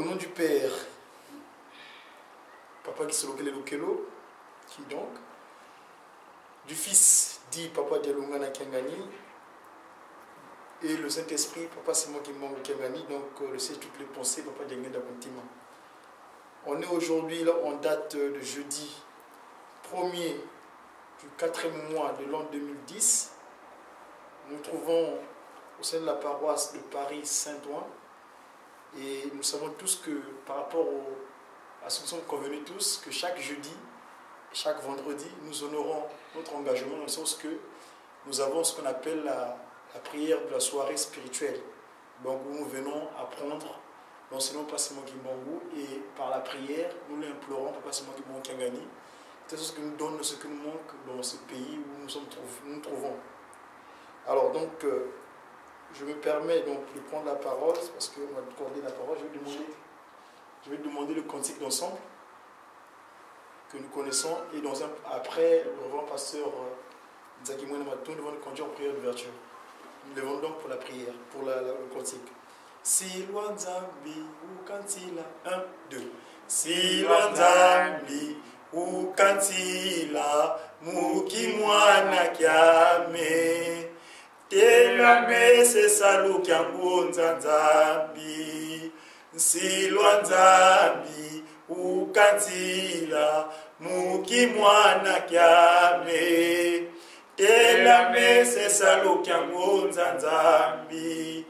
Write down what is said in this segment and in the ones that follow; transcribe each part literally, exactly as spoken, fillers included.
Au nom du Père, Papa Kisolokele Lukelo, qui donc, du Fils, dit Papa Dialungana Kiangani, et le Saint-Esprit, Papa Simon Kimbangu Kiangani, donc euh, le Seigneur, toutes les pensées, Papa Diangenda Kuntima. On est aujourd'hui là, on date euh, de jeudi premier du quatrième mois de l'an deux mille dix. Nous nous trouvons au sein de la paroisse de Paris-Saint-Ouen. Et nous savons tous que par rapport au- à ce que nous sommes convenus tous, que chaque jeudi, chaque vendredi, nous honorons notre engagement dans le sens que nous avons ce qu'on appelle la, la prière de la soirée spirituelle. Donc nous venons apprendre l'enseignement Papa Simon Kimbangu et par la prière, nous l'implorons, Papa Simon Kimbangu Kiangani, c'est ce qui nous donne ce qui nous manque dans ce pays où nous sommes trouv- nous nous trouvons. Alors donc, euh, je me permets donc de prendre la parole, c'est parce qu'on m'a accordé la parole, je vais demander, je vais demander le cantique d'ensemble que nous connaissons et dans un, après, le reverend pasteur euh, Nzaki Mwene Matundu va nous conduire en prière d'ouverture. Nous levons donc pour la prière, pour la- la- le cantique. Silwa Nzambi ukantila, un, deux. Silwa Nzambi ukantila, muki mwana kiame. Tela mese salu kia ngunza Nzambi. Nsilwa Nzambi ukantila, muki mwana kiame. Tela mese salu kia ngunza Nzambi.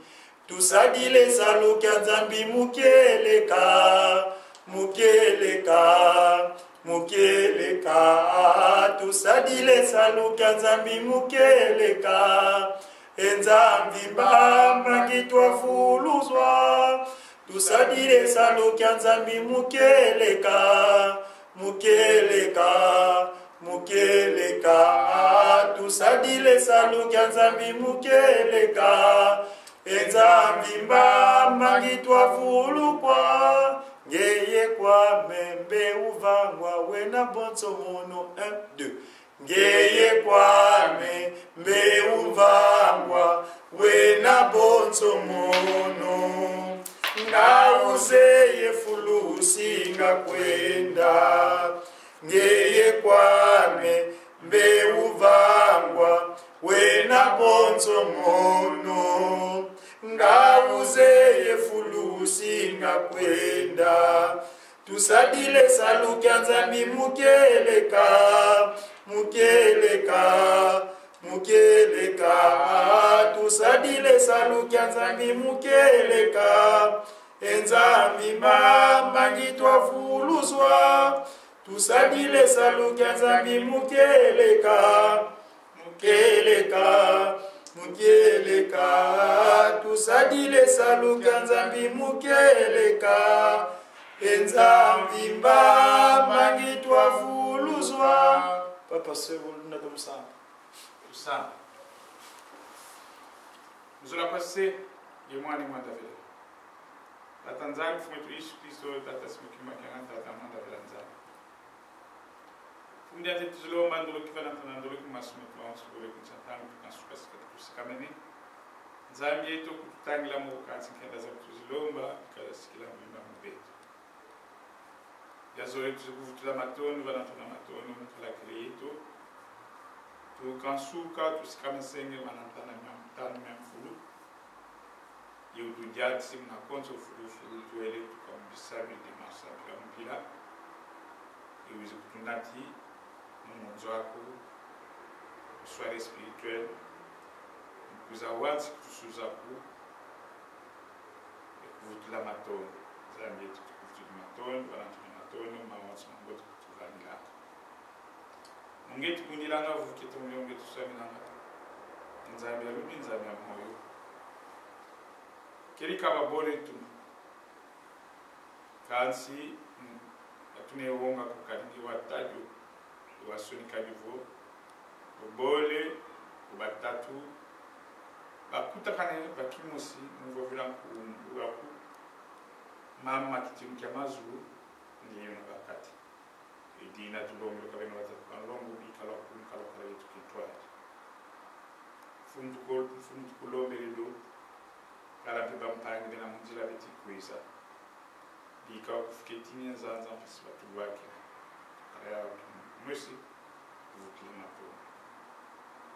Tusadile salu kia Nzambi mu kieleka, mu kieleka, mu kieleka. Tusadile salu kia Nzambi mu kieleka. E Nzambi mbamba ngi twavuluzwa. Tusadile salu kia Nzambi mu kieleka, mu kieleka, mu kieleka. Tusadile salu kia Nzambi mu kieleka. E Nzambi mbamba ngi twavulukwa. Ngeye kwame mbe uvangwa wena bonso mono. Un, deux. Ngeye kwame mbe uvangwa wena bonso mono. Nga uzeye fulu usinga kwenda. Ngeye kwame mbe uvangwa wena bonso mono. Nga uzeye fulu usinga kwenda. Tusadile salu kia Nzambi mu kieleka, mu kieleka, mu kieleka. Tusadile salu kia Nzambi mu kieleka. E Nzambi mbamba ngi twavuluzwa. Tusadile salu kia Nzambi mu kieleka, mu kieleka, mu kieleka. Tusadile salu kia Nzambi mu kieleka. E Nzambi mbamba ngi twavuluzwa. Papa, se ulunda tomusamba. Tusamba. Mu zola kwa Se ye Mwana ye Mwanda Vela. Tata Nzambi, Mfumu eto Yesu Kristo, Tata Simon Kimbangu Kiangani, Tata Mwanda Vela Nzambi. Mfumu dia nte tuzolomba ndolo kivana ntana ndolo ki masu meto, ansu bole kunsa ntangu tukansuka sika tusikamene. Nzambi eto kututangila mu kansi nkenda za kutuzilomba, kala sikila mu bima mu beto. Yazole tuzi kuvutula matondo, vana ntona matondo, mu kalakila yeto. Tukansuka, tusikamene senge, vana ntana mia ntanu mia mfulu. Ye utudiatisi muna konso fulu fulu twele tuka mu bisabi de marsa bila mu bila. Ye wizi kutunati mu munzo aku, mu soirée spirituelle, mu kwiza wansi kutusuza ku, ye kuvutula matondo. Nzambi eto tukuvutula matondo, vana ntona matondo, mawonso mambote kutuvangila. Mu nge tukundilanga, vuke to mu nge tusaminanga. Nzambi ya lubi, Nzambi ya moyo. Keri kaba bole tuma. Kansi, mm, batuna ye wonga ku kalingi wa tadio, wa soni kadi vo, bole, ku batatu, bakutakane, bakimosi, mu vovila nkumbu aku, mama kitindu kia mazulu, ndiyo na bakati. E dina tulombele kwa beno batatu ba nlongo, bikala kulu, kala kala yetu kintwadi. Mfunu tuko-, mfunu tukulombele do, kala mpe bampangi bena mu nzila beti kwiza. Ka kufika e tina ya nzanza mpasi batulwakila. Kala ya mwisi, kuvukila Matondo.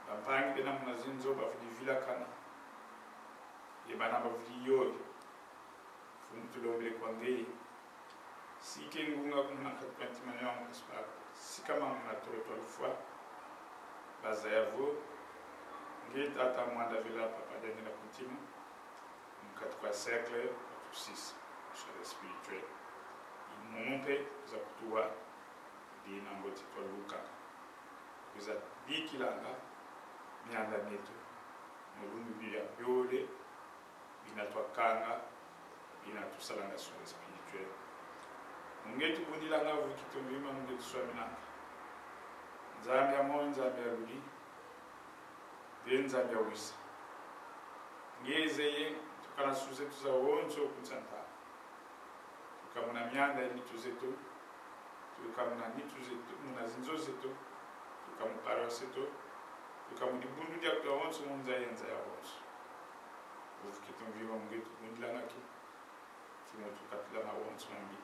Bampangi bena muna zinzo bavwidi vilakana. Ye bana bavwidi yoyo. Mfumu tulombele kwa ngeye. Sika e ngunga kuna kati kwa ntima miawu mpasi ba sikama muna tolo twa lufwa. Bazaya vo, nge tata Mwanda Vela, papa Daniela Kuntima, mu kati kwa cercle wa tusisa, sur le spirituel. I momo mpe kwiza kutuwa dina mbote twaluka. Kwiza dikilanga mianda mieto mu lumbu bia biole, bina twakanga, bina tusalanga sur le spirituel. Mu nge tubundilanga, vo kitomvima mu nge tuswaminanga. Nzambi ya moyo, Nzambi ya luli, nde Nzambi ya wisa. Nge zeye, tukana suze tuza wonso kunsa nta. Tuka muna mianda ya nitu zeto, tuka muna nitu zeto, muna zinzo zeto, tuka mu paroisse eto, tuka mu dibundu diaku dia wonso, mu nza ye nza ya wonso. Vo kitomvima mu nge tubundilanga ki, kimo tukatila mawonso mambi.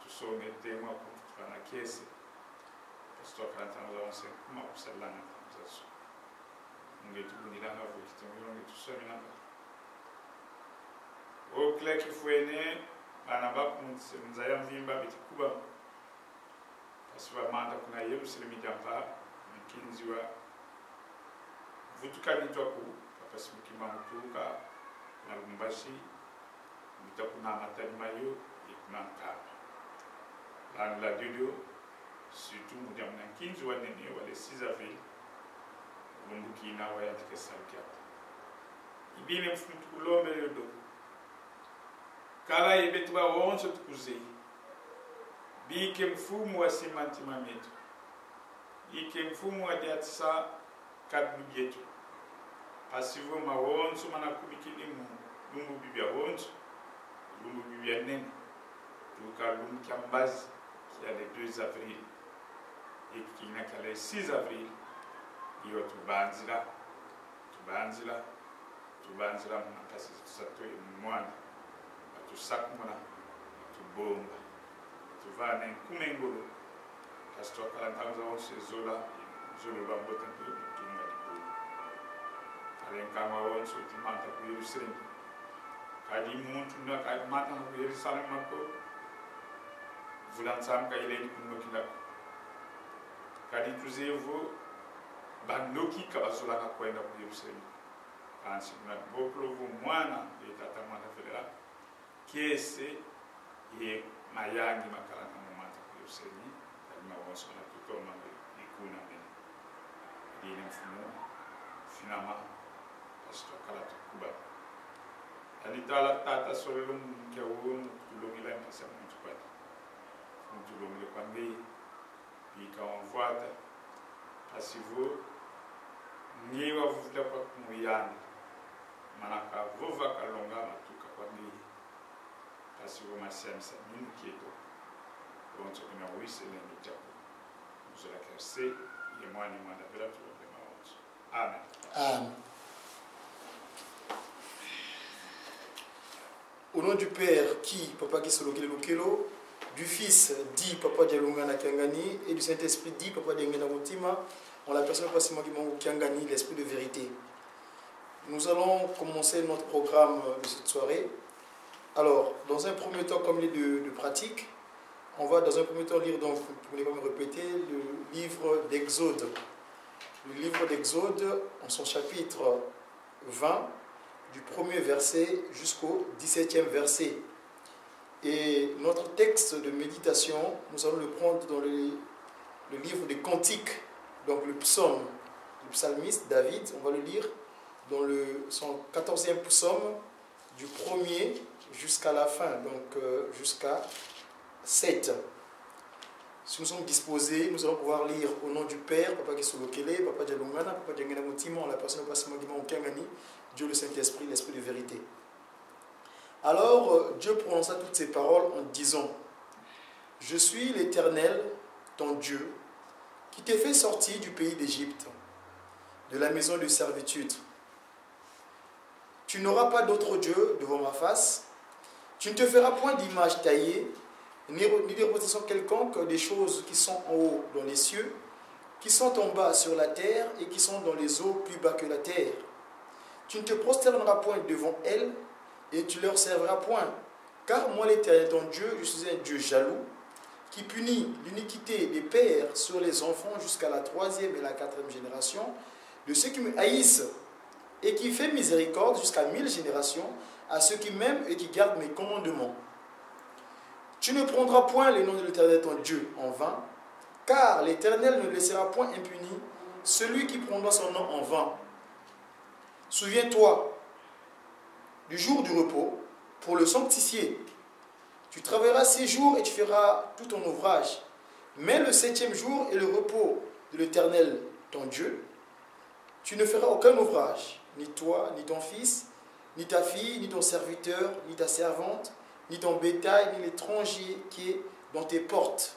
Tusonge temwa ku tukana kiese. Mpasi twakala ntangu zawonso kuma kusalanga ntangu zazo. Mu nge tubundilanga, vo kitomvima mu nge tuswaminanga. O kila kifwene, bana baku mu nza ya mvimba beti kuba. Mpasi bamanta kuna Yerusalemi dia mpa, nkinzi wa vutuka nitu aku, papa Simon Kimbangu tuka kuna Lubumbashi, mita kuna matadi mayo, ye kuna Nkamba. Landila diodio, surtout mu diambu dia nkinzi wa nene wa le six avril, lumbu kina wayantika e salu kiaku. I bina mfumu tukulombele yodo. Kala ye beto bawonso tukuzeye. Bika e mfumu wasimba ntima mieto. Bika e mfumu wadiatisa kadilu dieto. Mpasi vo mawonso mana kubikidi mu lumbu bibi biawonso, lumbu bibi bia nene, tuka lumbu kia mbazi kia le deux avril. Ye kina kia le six avril, i watubanzila, tubanzila, tubanzila muna mpasi zeto za ntoyi mu mwanda. Batusakumuna, batubomba, batuvana e nkumbu ye ngolo. Mpasi twakala ntangu zawonso e zola, zola lwa mbote mpe lutunga dibundu. Kala e nkangu wawonso tumanta ku Yerusalemi. Kadi muntu na kamanta ku Yerusalemi ko, mvula nsambika ilendi kunokila ko. Kadi tuzeye vo bandoki ka bazolanga kwenda ku Yerusalemi. Kansi kuna bokolo vo mwana, ye tata Mwanda Velela, kiese ye mayangi makalanga mu mata ku Yerusalemi, kadi mawonso mana tutoma ye kuna mene. Dina mfumu, finama, mpasi twakala tukuba. Kadi tala tata, sololo mu nkia wunu kutulongela mpasi ya muntu kwata. Muntu longele kwa ngeye, bika wa mvwata, mpasi vo nge wavuvila kwa kumuyanda, mana kavova kalonga matuka kwa ngeye. Mpasi vo masiamisa minu kieto, bonso kuna wise nene jako. Mu zola kia se ye Mwana Mwanda Velela tulombe mawonso. Amen. Amen. Au nom du Père, qui, Papa Kisolokele Lukelo, du Fils, dit Papa Dialungana Kiangani, et du Saint-Esprit, dit Papa Diengena Mutima, en la personne de Papa Simon Kimbangu Kiangani, l'Esprit de vérité. Nous allons commencer notre programme de cette soirée. Alors, dans un premier temps, comme il est de, de pratique, on va dans un premier temps lire, donc, pour ne pas me répéter, le livre d'Exode. Le livre d'Exode, en son chapitre vingt, du premier verset jusqu'au dix-septième verset. Et notre texte de méditation, nous allons le prendre dans le, le livre des Cantiques, donc le psaume du psalmiste David, on va le lire dans le, son quatorzième psaume, du premier jusqu'à la fin, donc, euh, jusqu'à sept. Si nous sommes disposés, nous allons pouvoir lire au nom du Père, Papa Kisolokele, Papa Dialungana, Papa Diengena Mutima, en la personne de Papa Simon Kimbangu Kiangani, Dieu le Saint-Esprit, l'Esprit de vérité. Alors, euh, Dieu prononça toutes ces paroles en disant : « Je suis l'Éternel, ton Dieu, qui t'ai fait sortir du pays d'Égypte, de la maison de servitude. Tu n'auras pas d'autre Dieu devant ma face. Tu ne te feras point d'image taillée, ni, ni de représentation quelconque des choses qui sont en haut dans les cieux, qui sont en bas sur la terre et qui sont dans les eaux plus bas que la terre. Tu ne te prosterneras point devant elles et tu leur serviras point. Car moi, l'Éternel ton Dieu, je suis un Dieu jaloux, qui punit l'iniquité des pères sur les enfants jusqu'à la troisième et la quatrième génération de ceux qui me haïssent, et qui fait miséricorde jusqu'à mille générations à ceux qui m'aiment et qui gardent mes commandements. Tu ne prendras point le nom de l'Éternel ton Dieu en vain, car l'Éternel ne laissera point impuni celui qui prendra son nom en vain. Souviens-toi du jour du repos pour le sanctifier. Tu travailleras six jours et tu feras tout ton ouvrage. Mais le septième jour est le repos de l'Éternel ton Dieu. Tu ne feras aucun ouvrage, ni toi, ni ton fils, ni ta fille, ni ton serviteur, ni ta servante, ni ton bétail, ni l'étranger qui est dans tes portes.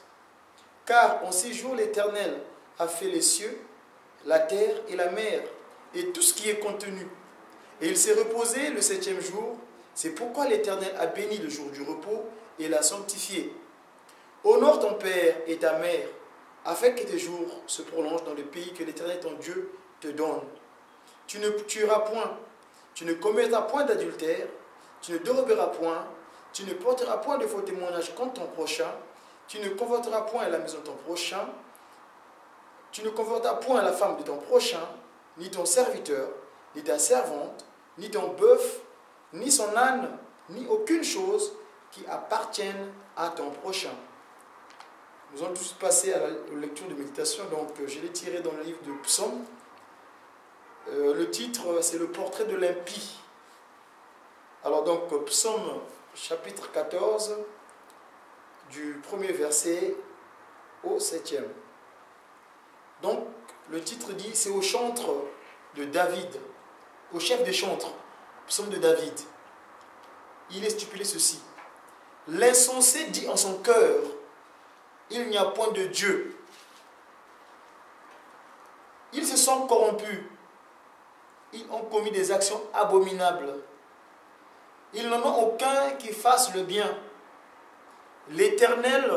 Car en six jours l'Éternel a fait les cieux, la terre et la mer, et tout ce qui est contenu. Et il s'est reposé le septième jour. C'est pourquoi l'Éternel a béni le jour du repos et l'a sanctifié. Honore ton père et ta mère, afin que tes jours se prolongent dans le pays que l'Éternel ton Dieu te donne. Tu ne tueras point, tu ne commettras point d'adultère, tu ne déroberas point, tu ne porteras point de faux témoignages contre ton prochain, tu ne convoiteras point la maison de ton prochain, tu ne convoiteras point la femme de ton prochain, ni ton serviteur, ni ta servante, ni ton bœuf, ni son âne, ni aucune chose qui appartienne à ton prochain. Nous allons tout de suite passer à la lecture de méditation. Donc, euh, je l'ai tiré dans le livre de Psaumes. Euh, le titre, c'est le portrait de l'impie. Alors donc, Psaume chapitre quatorze, du premier verset au septième. Donc, le titre dit, c'est au chantre de David, au chef des chantres, psaume de David. Il est stipulé ceci. L'insensé dit en son cœur, il n'y a point de Dieu. Ils se sont corrompus. Ils ont commis des actions abominables. Ils n'en ont aucun qui fasse le bien. L'Éternel,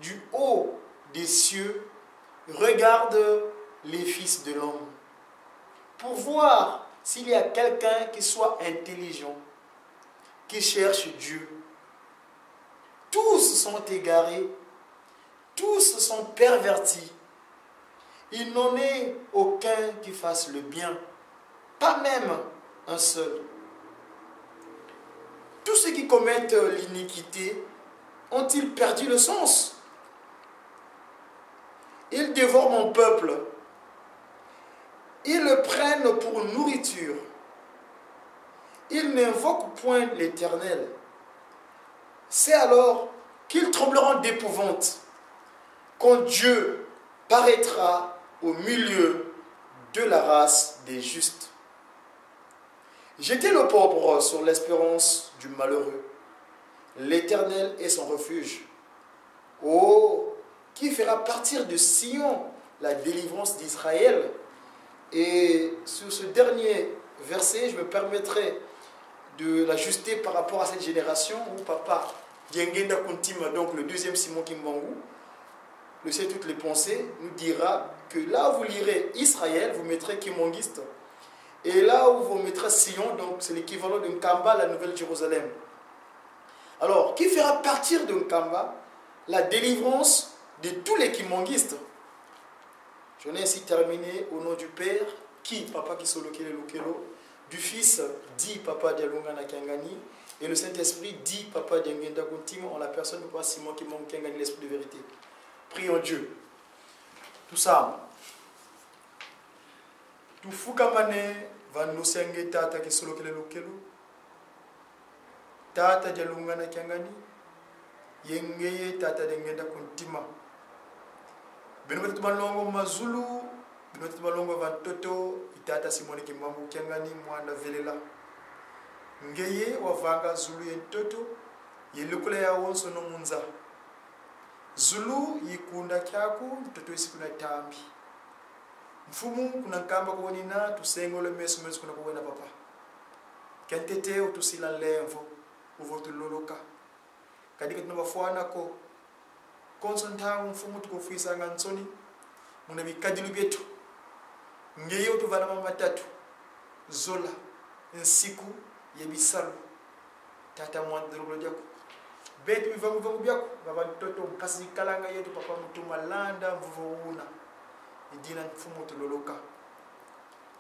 du haut des cieux, regarde les fils de l'homme pour voir s'il y a quelqu'un qui soit intelligent, qui cherche Dieu. Tous sont égarés, tous sont pervertis. Il n'en est aucun qui fasse le bien, pas même un seul. Tous ceux qui commettent l'iniquité ont-ils perdu le sens ? Ils dévorent mon peuple. Ils le prennent pour nourriture. Ils n'invoquent point l'Éternel. C'est alors qu'ils trembleront d'épouvante quand Dieu paraîtra au milieu de la race des justes. Jetez l'opprobre sur l'espérance du malheureux. L'Éternel est son refuge. Oh, qui fera partir de Sion la délivrance d'Israël ? Et sur ce dernier verset, je me permettrai de l'ajuster par rapport à cette génération où papa Diangienda Kuntima, donc le deuxième Simon Kimbangu, le sait toutes les pensées, nous dira que là où vous lirez Israël, vous mettrez kimbanguiste. Et là où vous mettrez Sion, donc c'est l'équivalent de Nkamba, la Nouvelle Jérusalem. Alors, qui fera partir de Nkamba la délivrance de tous les kimbanguistes ? J'en ai ainsi terminé au nom du Père, qui, Papa Kisolokele Lukelo, du Fils, dit Papa Dialungana Kiangani, et le Saint-Esprit, dit Papa Diangienda Kuntima, en la personne de Papa Simon Kimbangu Kiangani, l'Esprit de vérité. Prions Dieu. Tout ça. Tufukamane va ndosi ya nge Tata Kisolokele Lukelo, Tata Dialungana Kiangani, ye ngeye Tata Diangienda Kuntima. Beno batatu balongo mazulu, beno batatu balongo va ntoto, i Tata Simon Kimbangu Kiangani, Mwanda Velela. Ngeye wavanga zulu ye ntoto, ye lukula yawonsono mu nza. Zulu i kunda kiaku, ntoto isi kuna tambi. Mfumu, kuna Nkamba ko wenina, tusengole meso meso kuna ko wena, Papa. Kiantete utusila nlemvo. Vo tuloloka. Kadi ka tuna bafwana ko. Konso ntangu, Mfumu, tukufwisanga nsoni muna bikadilu bieto. Ngeye utuvana mama matatu: zola, nsiku ye bisalu. Tata, Mwana, Nzololo diaku. Beto bivangu-vangu biaku, baba ntoto, mpasi zikalanga yeto, Papa, mu tuma landa mvovo una. I dina, Mfumu, tuloloka.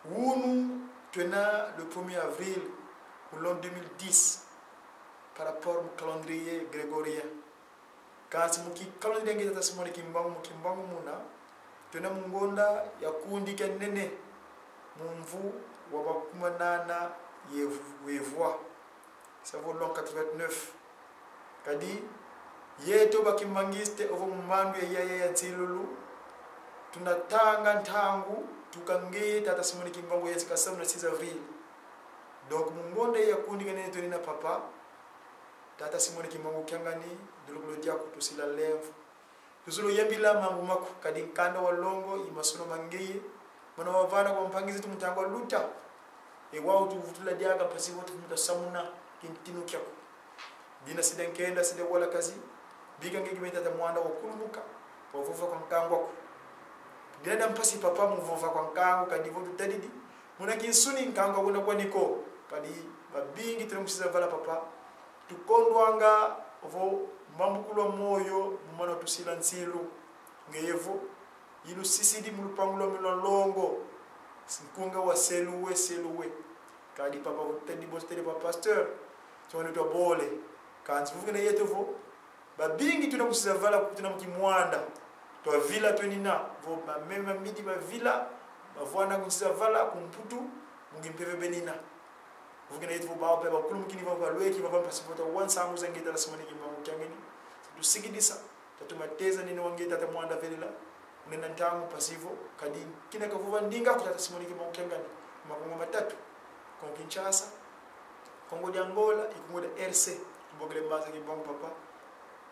Wunu twena le premier avril, mu l'an deux mille dix, par rapport mu calendrier grégorien. Kansi mu ki calendrier nge Tata Simoni Kimbangu, mu Kimbangu muna, twena mu ngonda ya kundi kia nene, mu mvu wa makumi manana ye, ye vwa. Sa vo l'an quatre-vingt-neuf. Kadi yeto ba kimbanguiste, ovo mu mandu ya yaya ya nsilulu, tuna tanga ntangu tuka ngeye Tata Simoni Kimbangu yasika samu na six avril. Donc, mu ngonda ya kundi kia nene twena na Papa, Tata Simoni Kimbangu Kiangani, Nzololo diaku, tusila lemvo. Tuzolo yambila mambu maku, kadi nkanda wa longo i masono ma ngeye, mana wavana kwa mpangi zeto mu ntangu wa luta. E wau tuvutula diaka mpasi vo tufumuta samuna kintinu kiaku. Dina sidi nkenda, sidi wala kazi, bika nge kime Tata Mwanda wakulumuka, wavova kwa nkangu aku. Dina dia mpasi, Papa, mu vova kwa nkangu, kadi vo tutadidi, muna kinsuni nkangu aku una kwani ko, kadi babingi tuna mu sisa vala, Papa. Tukondwanga vo mambukulu a moyo mu mana tusila nsilu. Ngeye vo, i lusisidi mu lupangu lwami lwa longo, nkunga wa seluwe, seluwe. Kadi, Papa, vo tutadidi, vo tutadidi, Papa Pasteur, tuna twa bole. Kansi vo vukina yeto vo, babingi tuna mu sisa vala, tuna mu kimwanda. Twavila twenina, vo bameme midi bavila, bavwanda ku sisa vala, ku Mputu, mu kimpeve benina. Vukina yeto vo bawu mpe bakulumukini, vo balweki, vo ba mpasi vo twa wa nsangu za nge Tata Simoni Kimbangu Kiangani. Tusikidisa, tatu mateza nene wa nge Tata Mwanda Velela, unena ntangu mpasi vo, kadi kina kavova ndinga aku Tata Simoni Kimbangu Kiangani, Makongo matatu, Kongo Kinshasa, Kongo dia Angola, i Kongo dia R C, tubokele mbanza Kimbangu, Papa.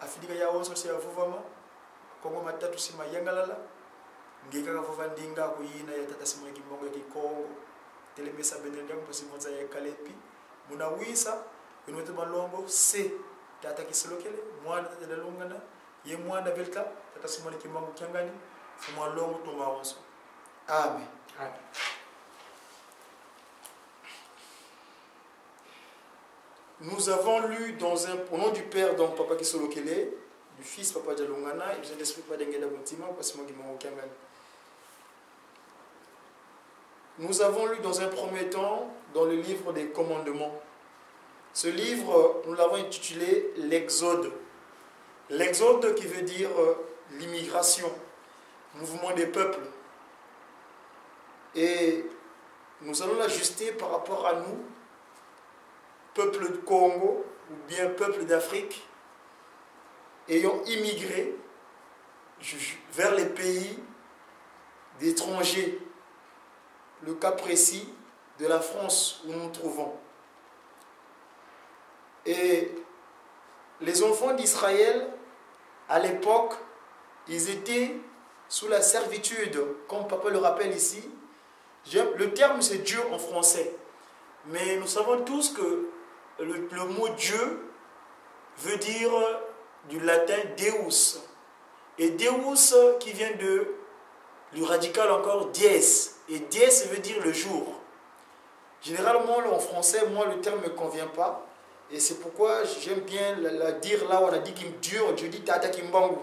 Afrika yawonso si yavovama, Kongo matatu si mayangalala, nge kaka vova ndinga aku yina ya Tata Simoni Kimbangu ya Kikongo. Telemesa bendele diaku mpasi vo nza yakala mpi. Muna wisa, wunu weto malongo, se Tata Kisolokele, Mwana Tata Dialungana, ye Mwanda Velta, Tata Simoni Kimbangu Kiangani, Mfumu a longo toma wonso. Amen. Amen. Nous avons lu dans un, au nom du Père, donc Papa Kisolokele, du Fils, Papa Dialungana, et du Saint-Esprit, Papa Diangienda Kuntima, Papa Simon Kimbangu Kiangani. Nous avons lu dans un premier temps dans le livre des commandements. Ce livre, nous l'avons intitulé l'Exode. L'Exode qui veut dire, euh, l'immigration, mouvement des peuples. Et nous allons l'ajuster par rapport à nous, peuple du Congo ou bien peuple d'Afrique, ayant immigré ju-, vers les pays d'étrangers, le cas précis de la France où nous nous trouvons. Et les enfants d'Israël, à l'époque, ils étaient sous la servitude, comme papa le rappelle ici. Je, le terme, c'est Dieu en français. Mais nous savons tous que le, le mot Dieu veut dire du latin Deus. Et Deus qui vient de, du radical encore, dies. Et dies veut dire le jour. Généralement, en français, moi, le terme ne me convient pas. Et c'est pourquoi j'aime bien la, la dire là où on a dit Kim Dieu, je dis Tata Kimbangu.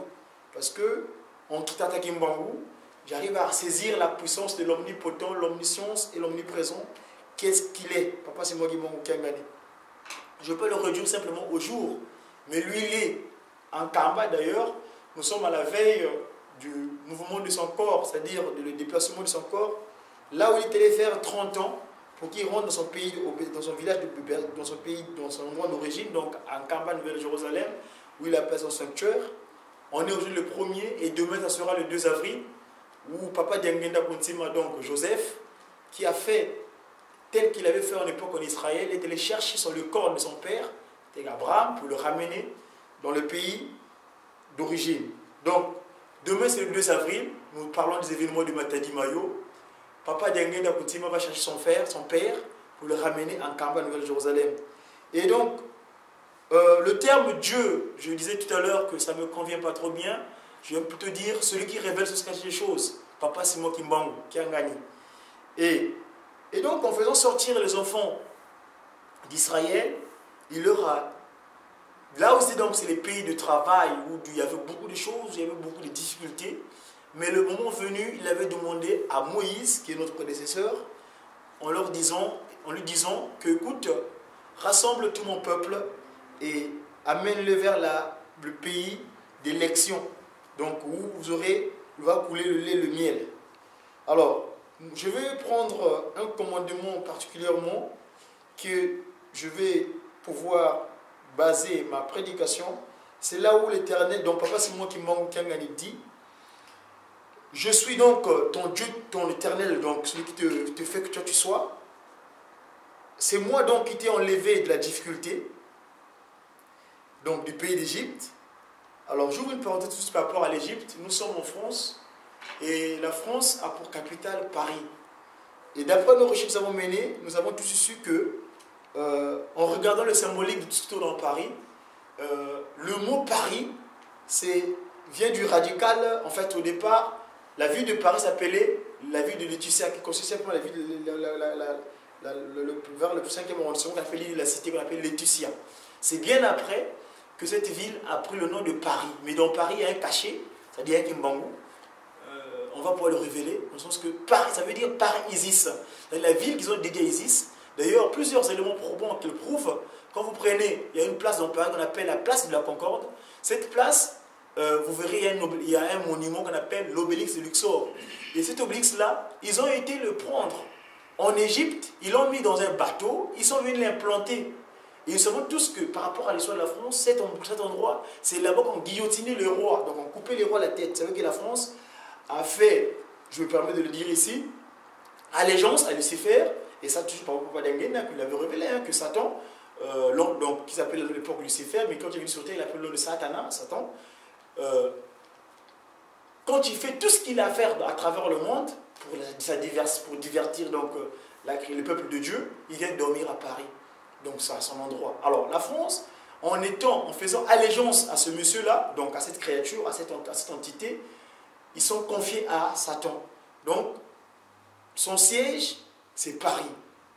Parce que, en Tata Kimbangu, j'arrive à saisir la puissance de l'omnipotent, l'omniscience et l'omniprésent. Qu'est-ce qu'il est, Papa Simon Kimbangu Kiangani? Je peux le réduire simplement au jour. Mais lui, il est en Kamba, d'ailleurs, nous sommes à la veille du mouvement de son corps, c'est-à-dire de, le déplacement de son corps, là où il était allé faire trente ans, pour qu'il rentre dans son pays, au, dans son village, de, dans son pays, dans son endroit d'origine, donc en Kamba, Nouvelle-Jérusalem, où il a fait son sanctuaire. On est aujourd'hui le premier et demain, ça sera le deux avril, où Papa Diangienda Kuntima, donc Joseph, qui a fait tel qu'il avait fait en époque en Israël, est allé chercher sur le corps de son père, c'était Abraham, pour le ramener dans le pays d'origine. Donc, demain, c'est le deux avril, nous parlons des événements de Matadi Mayo. Papa Diangienda Kuntima va chercher son frère, son père, pour le ramener en Kamba, Nouvelle-Jérusalem. Et donc, Euh, le terme Dieu, je disais tout à l'heure que ça me convient pas trop bien. Je vais plutôt dire celui qui révèle ce qui cache les choses. Papa Simon Kimbangu, Kiangani. Et, et donc, en faisant sortir les enfants d'Israël, il leur a... Là aussi, donc, c'est les pays de travail où il y avait beaucoup de choses, il y avait beaucoup de difficultés. Mais le moment venu, il avait demandé à Moïse, qui est notre prédécesseur, en leur disant, en lui disant que, écoute, rassemble tout mon peuple et amène-le vers la, le pays d'élection. Donc, où vous aurez, où va couler le lait, le miel. Alors, je vais prendre un commandement particulièrement que je vais pouvoir baser ma prédication. C'est là où l'Éternel, donc Papa Simon Kimbangu Kiangani dit, je suis donc euh, ton Dieu, ton Éternel, donc celui qui te, te fait que toi tu sois. C'est moi donc qui t'ai enlevé de la difficulté, donc du pays d'Égypte. Alors, j'ouvre une parenthèse tout de suite par rapport à l'Égypte. Nous sommes en France et la France a pour capitale Paris. Et d'après nos recherches que nous avons menées, nous avons tous su que, euh, en regardant le symbolique de tout ce qui tourne en Paris, euh, le mot Paris, c'est, vient du radical. En fait, au départ, la ville de Paris s'appelait la ville de Lutetia, qui consistait pour la ville de la, la, la, la, la, le, le, vers le cinquième arrondissement, qu'on appelle la cité, qu'on appelle Lutetia. C'est bien après que cette ville a pris le nom de Paris. Mais dans Paris, il y a un cachet, c'est-à-dire un Kimbangu. Euh, on va pouvoir le révéler, dans le sens que Paris, ça veut dire par Isis. C'est la ville qu'ils ont dédiée à Isis. D'ailleurs, plusieurs éléments probants qui le prouvent. Quand vous prenez, il y a une place dans Paris qu'on appelle la place de la Concorde. Cette place, euh, vous verrez, il y, a un, il y a un monument qu'on appelle l'obélisque de Luxor. Et cet obélisque-là, ils ont été le prendre en Égypte, ils l'ont mis dans un bateau, ils sont venus l'implanter. Et nous savons tous que par rapport à l'histoire de la France, cet, cet endroit, c'est là-bas qu'on guillotinait le roi, donc on coupait les rois la tête. Vous savez que la France a fait, je me permets de le dire ici, allégeance à Lucifer, et ça toujours par rapport à Dengena, qui l'avait révélé, hein, que Satan, euh, donc, qui s'appelait à l'époque Lucifer, mais quand il est venu sur terre, il appelait le Satana, Satan. Euh, quand il fait tout ce qu'il a à faire à travers le monde pour, la, sa diverse, pour divertir donc, euh, la, le peuple de Dieu, il vient dormir à Paris. Donc c'est son endroit. Alors la France, en étant, en faisant allégeance à ce monsieur-là, donc à cette créature, à cette, à cette entité, ils sont confiés à Satan. Donc son siège, c'est Paris.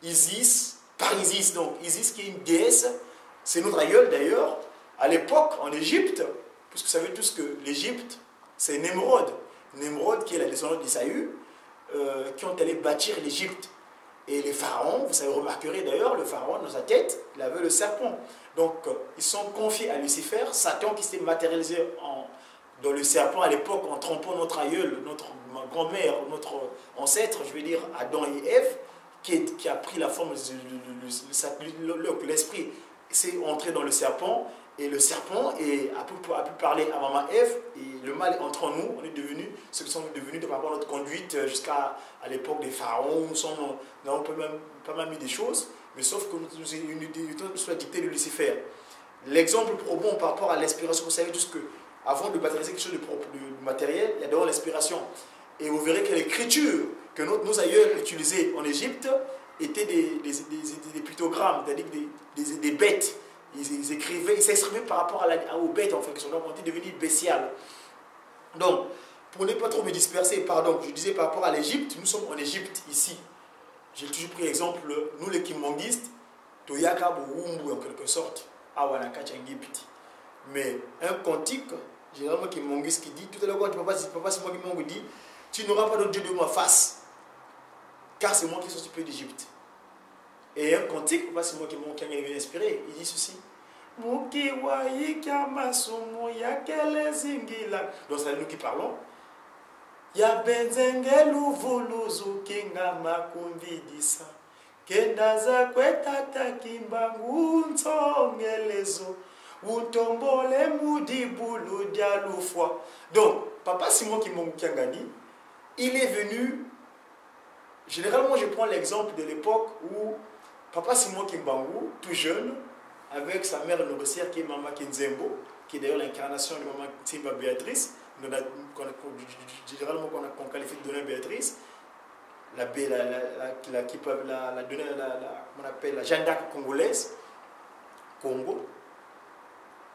Isis, Paris Isis, donc Isis qui est une déesse, c'est notre aïeul d'ailleurs, à l'époque en Égypte, puisque vous savez tous que l'Égypte, c'est Nemrod. Nemrod qui est la descendante d'Ésaü, euh, qui ont allé bâtir l'Égypte. Et les pharaons, vous savez, remarquerez d'ailleurs, le pharaon dans sa tête, il avait le serpent. Donc, euh, ils sont confiés à Lucifer, Satan qui s'est matérialisé en, dans le serpent à l'époque en trompant notre aïeul, notre grand-mère, notre ancêtre, je veux dire Adam et Ève, qui, est, qui a pris la forme de l'esprit, c'est entré dans le serpent, et le serpent est, a, pu, a pu parler à maman Ève, et le mal est entré en nous, on est devenu ce que nous sommes devenus par rapport à notre conduite euh, jusqu'à à l'époque des pharaons, nous, sommes, nous avons pas, même, pas mal mis des choses, mais sauf que nous, nous, nous, nous, nous sommes dictés de Lucifer. L'exemple probant par rapport à l'inspiration, vous savez tous que avant de matérialiser quelque chose de, propre, de matériel, il y a d'abord l'inspiration. Et vous verrez que l'écriture que nos, nos aïeux utilisaient en Égypte étaient des, des, des, des pictogrammes, c'est-à-dire des, des, des bêtes. Ils, ils écrivaient, ils s'exprimaient par rapport à la, aux bêtes, en fait, qui sont donc devenues bestiales. Donc, pour ne pas trop me disperser, pardon, je disais par rapport à l'Égypte, nous sommes en Égypte ici. J'ai toujours pris l'exemple, nous les kimbanguistes, toyaka bowumbu en quelque sorte, awa na kati ya Égypte. Mais un cantique, généralement kimbanguiste qui dit, tout à l'heure quand papa, papa Simon Kimbangu dit, tu n'auras pas d'autre Dieu devant ma face, car c'est moi qui suis sorti d'Égypte. Et un cantique, papa Simon Kimbangu qui est inspiré, il dit ceci. Muki wa ikia masumu ya kele zingila. Donc c'est à nous qui parlons. Ya benzenge luvuluzu kinga makumvidisa. Kenda za kwe tata Kimbangu nsongelezo. Untombole mu dibulu dia lufwa. Donc, papa Simon Kimbangu Kiangani, il est venu, généralement je prends l'exemple de l'époque où papa Simon Kimbangu, tout jeune, avec sa mère nourricière qui est Mama Kinzembo, qui est d'ailleurs l'incarnation de Mama Nsimba Béatrice, généralement qu'on qualifie de Dona Béatrice, la, la, la, la, la, la, la, on appelle la Jeanne d'Arc congolaise, Congo.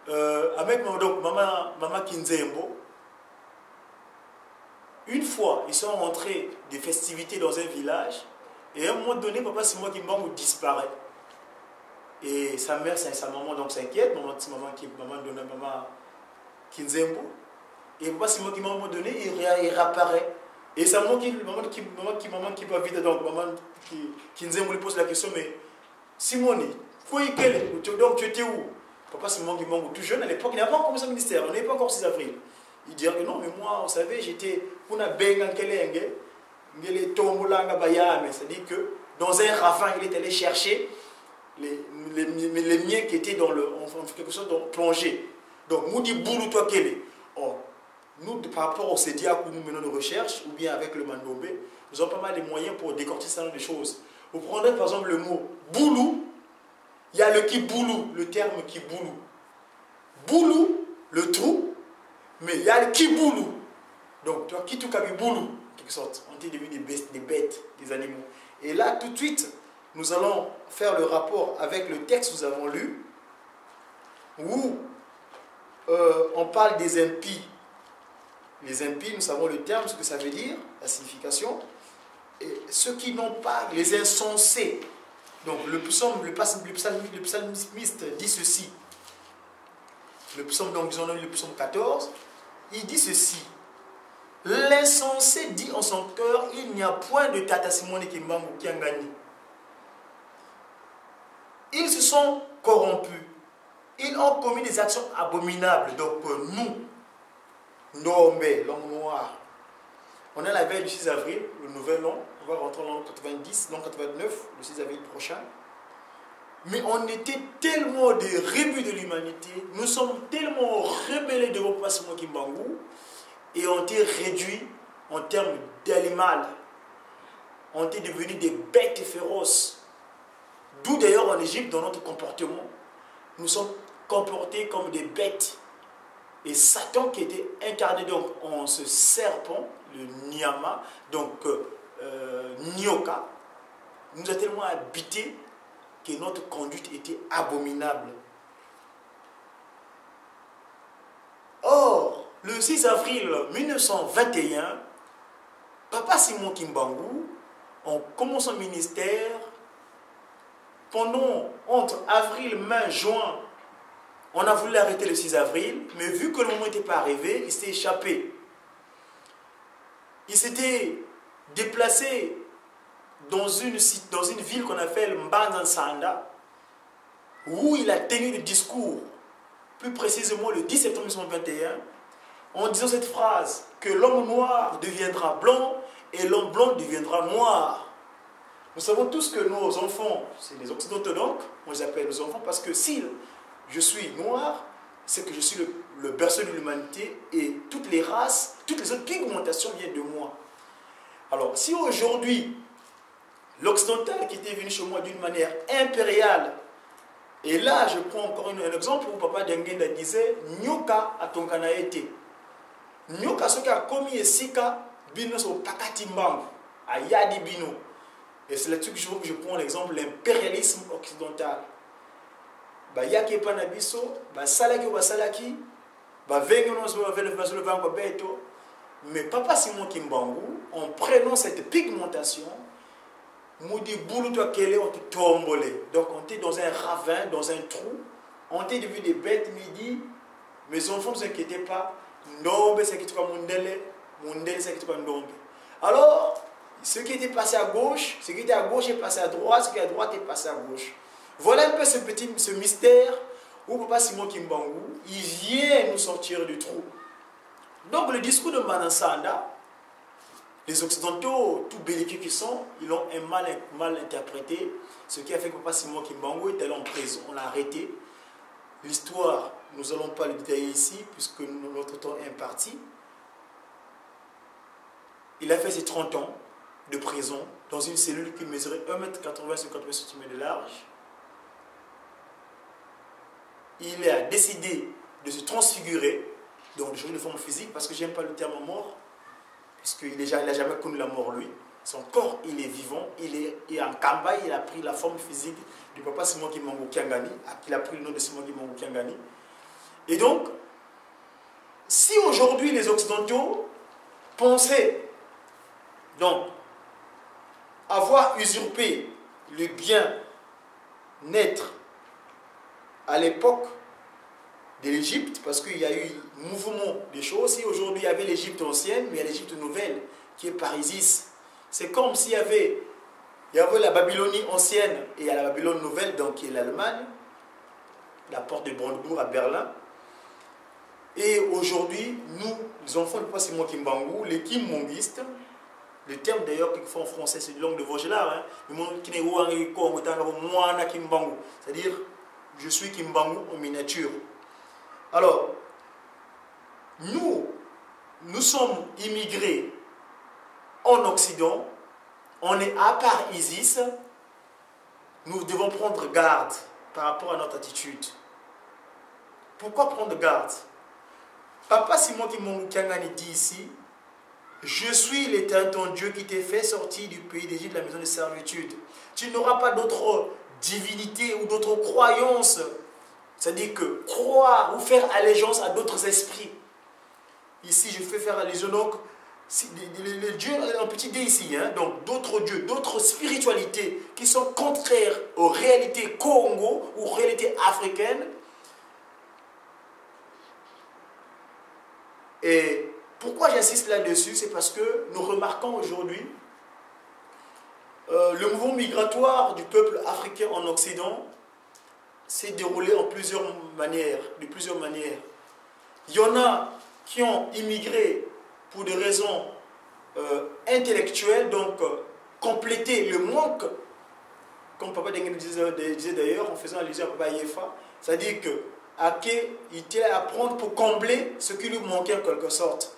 Euh, avec mon- donc maman, maman Kinzembo, une fois ils sont rentrés des festivités dans un village, et à un moment donné, papa Simon Kimbangu disparaît. Et sa mère, sa, sa maman donc s'inquiète, maman, maman, qui, maman, donne- maman Kinzembo. Et papa Simon Kimbangu, à un moment donné, il, réa- il réapparaît. Et sa maman qui, maman qui, maman qui, maman qui va vite, donc maman qui, Kinzembo lui pose la question, mais Simoni, quoi il quel est? Tu- Donc tu étais où? Papa Simon Kimbangu, tout jeune à l'époque, il n'avait pas encore commencé le ministère, on n'est pas encore six avril. Il dit que non, mais moi, vous savez, j'étais kuna benga nkelenge, ngele tombolanga bayame, c'est-à-dire que dans un ravin, il est allé chercher les, les, les miens qui étaient dans le, en, en quelque sorte, dans, plongés. Donc, mu di bulu twakele. Or, nous, de- par rapport au CEDIA où nous menons nos recherches, ou bien avec le Mandombe, nous avons pas mal de moyens pour décortiquer ce genre de choses. Vous prendrez par exemple le mot bulu, il y a le kibulu, le terme kibulu. Bulu, le trou, mais il y a le kibulu. Donc, tu vois, kituka bibulu, en quelque sorte. On était devenu des bêtes, des bêtes, des animaux. Et là, tout de suite, nous allons faire le rapport avec le texte que nous avons lu, où euh, on parle des impies. Les impies, nous savons le terme, ce que ça veut dire, la signification. Et ceux qui n'ont pas, les insensés. Donc le psaume, le, pas- le psalm- le psalmiste dit ceci. Le psaume, donc disons le psaume quatorze, il dit ceci. L'insensé dit en son cœur, il n'y a point de Tata Simon Kimbangu Kiangani. Ils se sont corrompus. Ils ont commis des actions abominables. Donc euh, nous, Ndombe, l'homme noir, on est à la veille du six avril, le nouvel an, on va rentrer en l'an quatre-vingt-dix, l'an quatre-vingt-neuf, le six avril prochain. Mais on était tellement des rébus de l'humanité, nous sommes tellement rebellés devant Papa Simon Kimbangu, et on était réduits en termes d'animal. On était devenus des bêtes féroces. D'où d'ailleurs en Égypte, dans notre comportement, nous sommes comportés comme des bêtes. Et Satan qui était incarné donc en ce serpent, le nyama, donc euh, euh, nyoka, nous a tellement habité que notre conduite était abominable. Or, le six avril mille neuf cent vingt et un, Papa Simon Kimbangu, en commençant ministère, pendant, entre avril, mai, juin, on a voulu l'arrêter le six avril, mais vu que le moment n'était pas arrivé, il s'est échappé. Il s'était déplacé dans une, ci- dans une ville qu'on appelle Mbanza Nsanda, où il a tenu le discours, plus précisément le dix septembre mille neuf cent vingt et un, en disant cette phrase, que l'homme noir deviendra blanc et l'homme blanc deviendra noir. Nous savons tous que nos enfants, c'est les Occidentaux donc, on les appelle nos enfants parce que si je suis noir, c'est que je suis le, le berceau de l'humanité et toutes les races, toutes les autres pigmentations viennent de moi. Alors, si aujourd'hui, l'occidental qui était venu chez moi d'une manière impériale, et là, je prends encore une- un exemple où Papa Diangienda disait, nyoka atonkana ye te. Nyoka soki akomi esika, bino so pakati mbangu, ayadi bino. Et c'est là-dessus que je, je prends l'exemple de l'impérialisme occidental. Bayaki epa na biso, basalaki oyo basalaki, bavenge nyonso oyo bavele bazolo vanga beto. Mais Papa Simon Kimbangu, en prenant cette pigmentation, mu di bulu twakele, on te tombole. Donc on était dans un ravin, dans un trou. On était devenu des bêtes, mais il dit, mes enfants, ne vous inquiétez pas, Ndombe, c'est qui toi Mundele, Mundele, c'est qui toi Ndombe. Alors, ce qui était passé à gauche, ce qui était à gauche est passé à droite, ce qui est à droite est passé à gauche. Voilà un peu ce petit, ce mystère où Papa Simon Kimbangu, il vient nous sortir du trou. Donc le discours de Mbanza Nsanda, les Occidentaux, tout belliqueux qu'ils sont, ils l'ont un mal, mal interprété, ce qui a fait que Papa Simon Kimbangu est allé en prison, on l'a arrêté. L'histoire, nous n'allons pas le détailler ici, puisque nous- notre temps est imparti. Il a fait ses trente ans de prison dans une cellule qui mesurait un mètre quatre-vingts sur quatre-vingts centimètres de large. Il a décidé de se transfigurer, donc de changer de forme physique, parce que j'aime pas le terme mort, puisqu'il est ja- il a jamais connu la mort, lui. Son corps, il est vivant, il est, il est en Kamba, il a pris la forme physique du papa Simon Kimbangu Kiangani, il a pris le nom de Simon Kimbangu Kiangani. Et donc, si aujourd'hui les Occidentaux pensaient donc avoir usurpé le bien-être à l'époque de l'Égypte, parce qu'il y a eu mouvement des choses, si aujourd'hui il y avait l'Égypte ancienne, mais il y a l'Égypte nouvelle qui est par Isis. C'est comme s'il y avait, il y avait la Babylonie ancienne et il y a la Babylone nouvelle, donc qui est l'Allemagne, la porte de Brandebourg à Berlin. Et aujourd'hui, nous, les enfants du Papa Simon Kimbangu, les kimbongistes, le terme d'ailleurs quelquefois en français, c'est une langue de Vaugelas, hein, le monde qui n'est pas Kimbangu, c'est-à-dire, je suis Kimbangu en miniature. Alors, nous, nous sommes immigrés en Occident, on est à part Isis, nous devons prendre garde par rapport à notre attitude. Pourquoi prendre garde? Papa Simon Kimbangu Kiangani dit ici, je suis l'Éternel ton Dieu qui t'ai fait sortir du pays d'Égypte, de la maison de servitude. Tu n'auras pas d'autre divinité ou d'autre croyance. C'est-à-dire que croire ou faire allégeance à d'autres esprits. Ici, je fais faire allusion donc, si, les, les- les dieux, un petit dé ici, hein, donc d'autres dieux, d'autres spiritualités qui sont contraires aux réalités Kongo ou réalités africaines. Et pourquoi j'insiste là-dessus, c'est parce que nous remarquons aujourd'hui euh, le mouvement migratoire du peuple africain en Occident s'est déroulé en plusieurs manières, de plusieurs manières. Il y en a qui ont immigré pour des raisons euh, intellectuelles, donc euh, compléter le manque, comme Papa Dengue disait, disait d'ailleurs, en faisant allusion à Papa Yefa, c'est-à-dire que Ake, il était à prendre pour combler ce qui lui manquait en quelque sorte.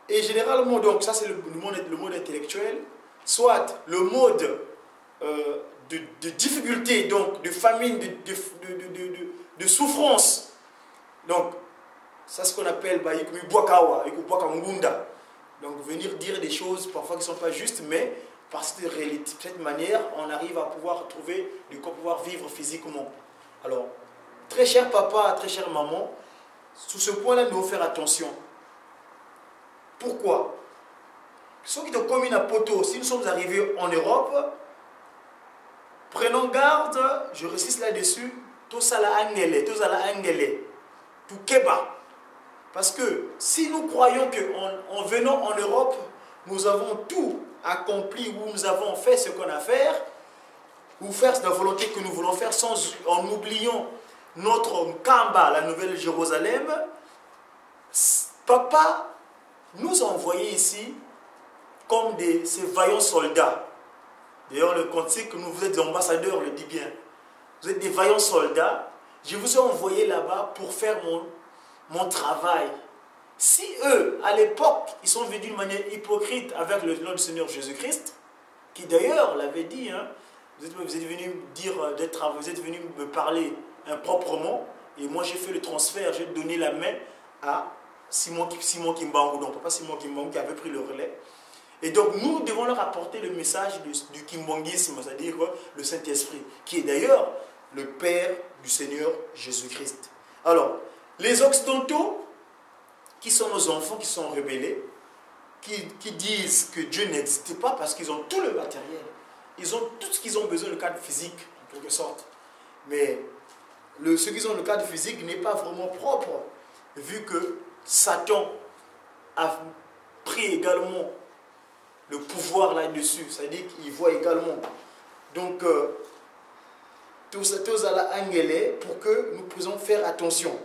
Et généralement, donc, ça c'est le, le monde, le monde intellectuel, soit le mode euh, de, de difficulté, donc de famine, de, de, de, de, de- de souffrance. Donc, c'est ce qu'on appelle bah, yikumi bwakawa, yikumi bwaka ngunda. Donc, venir dire des choses parfois qui ne sont pas justes, mais par cette, réalité, cette manière, on arrive à pouvoir trouver de quoi pouvoir vivre physiquement. Alors, très cher papa, très chère maman, sur ce point-là, nous devons faire attention. Pourquoi? Ceux qui ont commis la poto, si nous sommes arrivés en Europe, prenons garde, je résiste là-dessus, tout ça là angele, tout ça là angele, tout keba. Parce que si nous croyons qu'en en venant en Europe, nous avons tout accompli ou nous avons fait ce qu'on a à faire, ou faire la volonté que nous voulons faire sans, en oubliant notre Kamba, la Nouvelle Jérusalem, Papa nous a envoyés ici comme des, ces vaillants soldats. D'ailleurs, le cantique, nous, vous êtes des ambassadeurs, le dit bien. Vous êtes des vaillants soldats. Je vous ai envoyés là-bas pour faire mon, mon travail. Si eux, à l'époque, ils sont venus d'une manière hypocrite avec le nom du Seigneur Jésus-Christ, qui d'ailleurs l'avait dit, hein, vous êtes, vous êtes venu dire euh, d'être, vous êtes venu me parler improprement, et moi j'ai fait le transfert, j'ai donné la main à Simon, Simon Kimbangu, donc papa Simon Kimbangu qui avait pris le relais. Et donc nous devons leur apporter le message du, du kimbanguisme, c'est-à-dire le Saint-Esprit, qui est d'ailleurs le Père du Seigneur Jésus-Christ. Alors, les Occidentaux, qui sont nos enfants, qui sont rebelles, qui, qui disent que Dieu n'existe pas parce qu'ils ont tout le matériel. Ils ont tout ce qu'ils ont besoin, le cadre physique, en quelque sorte. Mais le, ce qu'ils ont, le cadre physique n'est pas vraiment propre, vu que Satan a pris également le pouvoir là-dessus, c'est-à-dire qu'il voit également. Donc, euh, tout ça, tout ça là, angele, pour que nous puissions faire attention.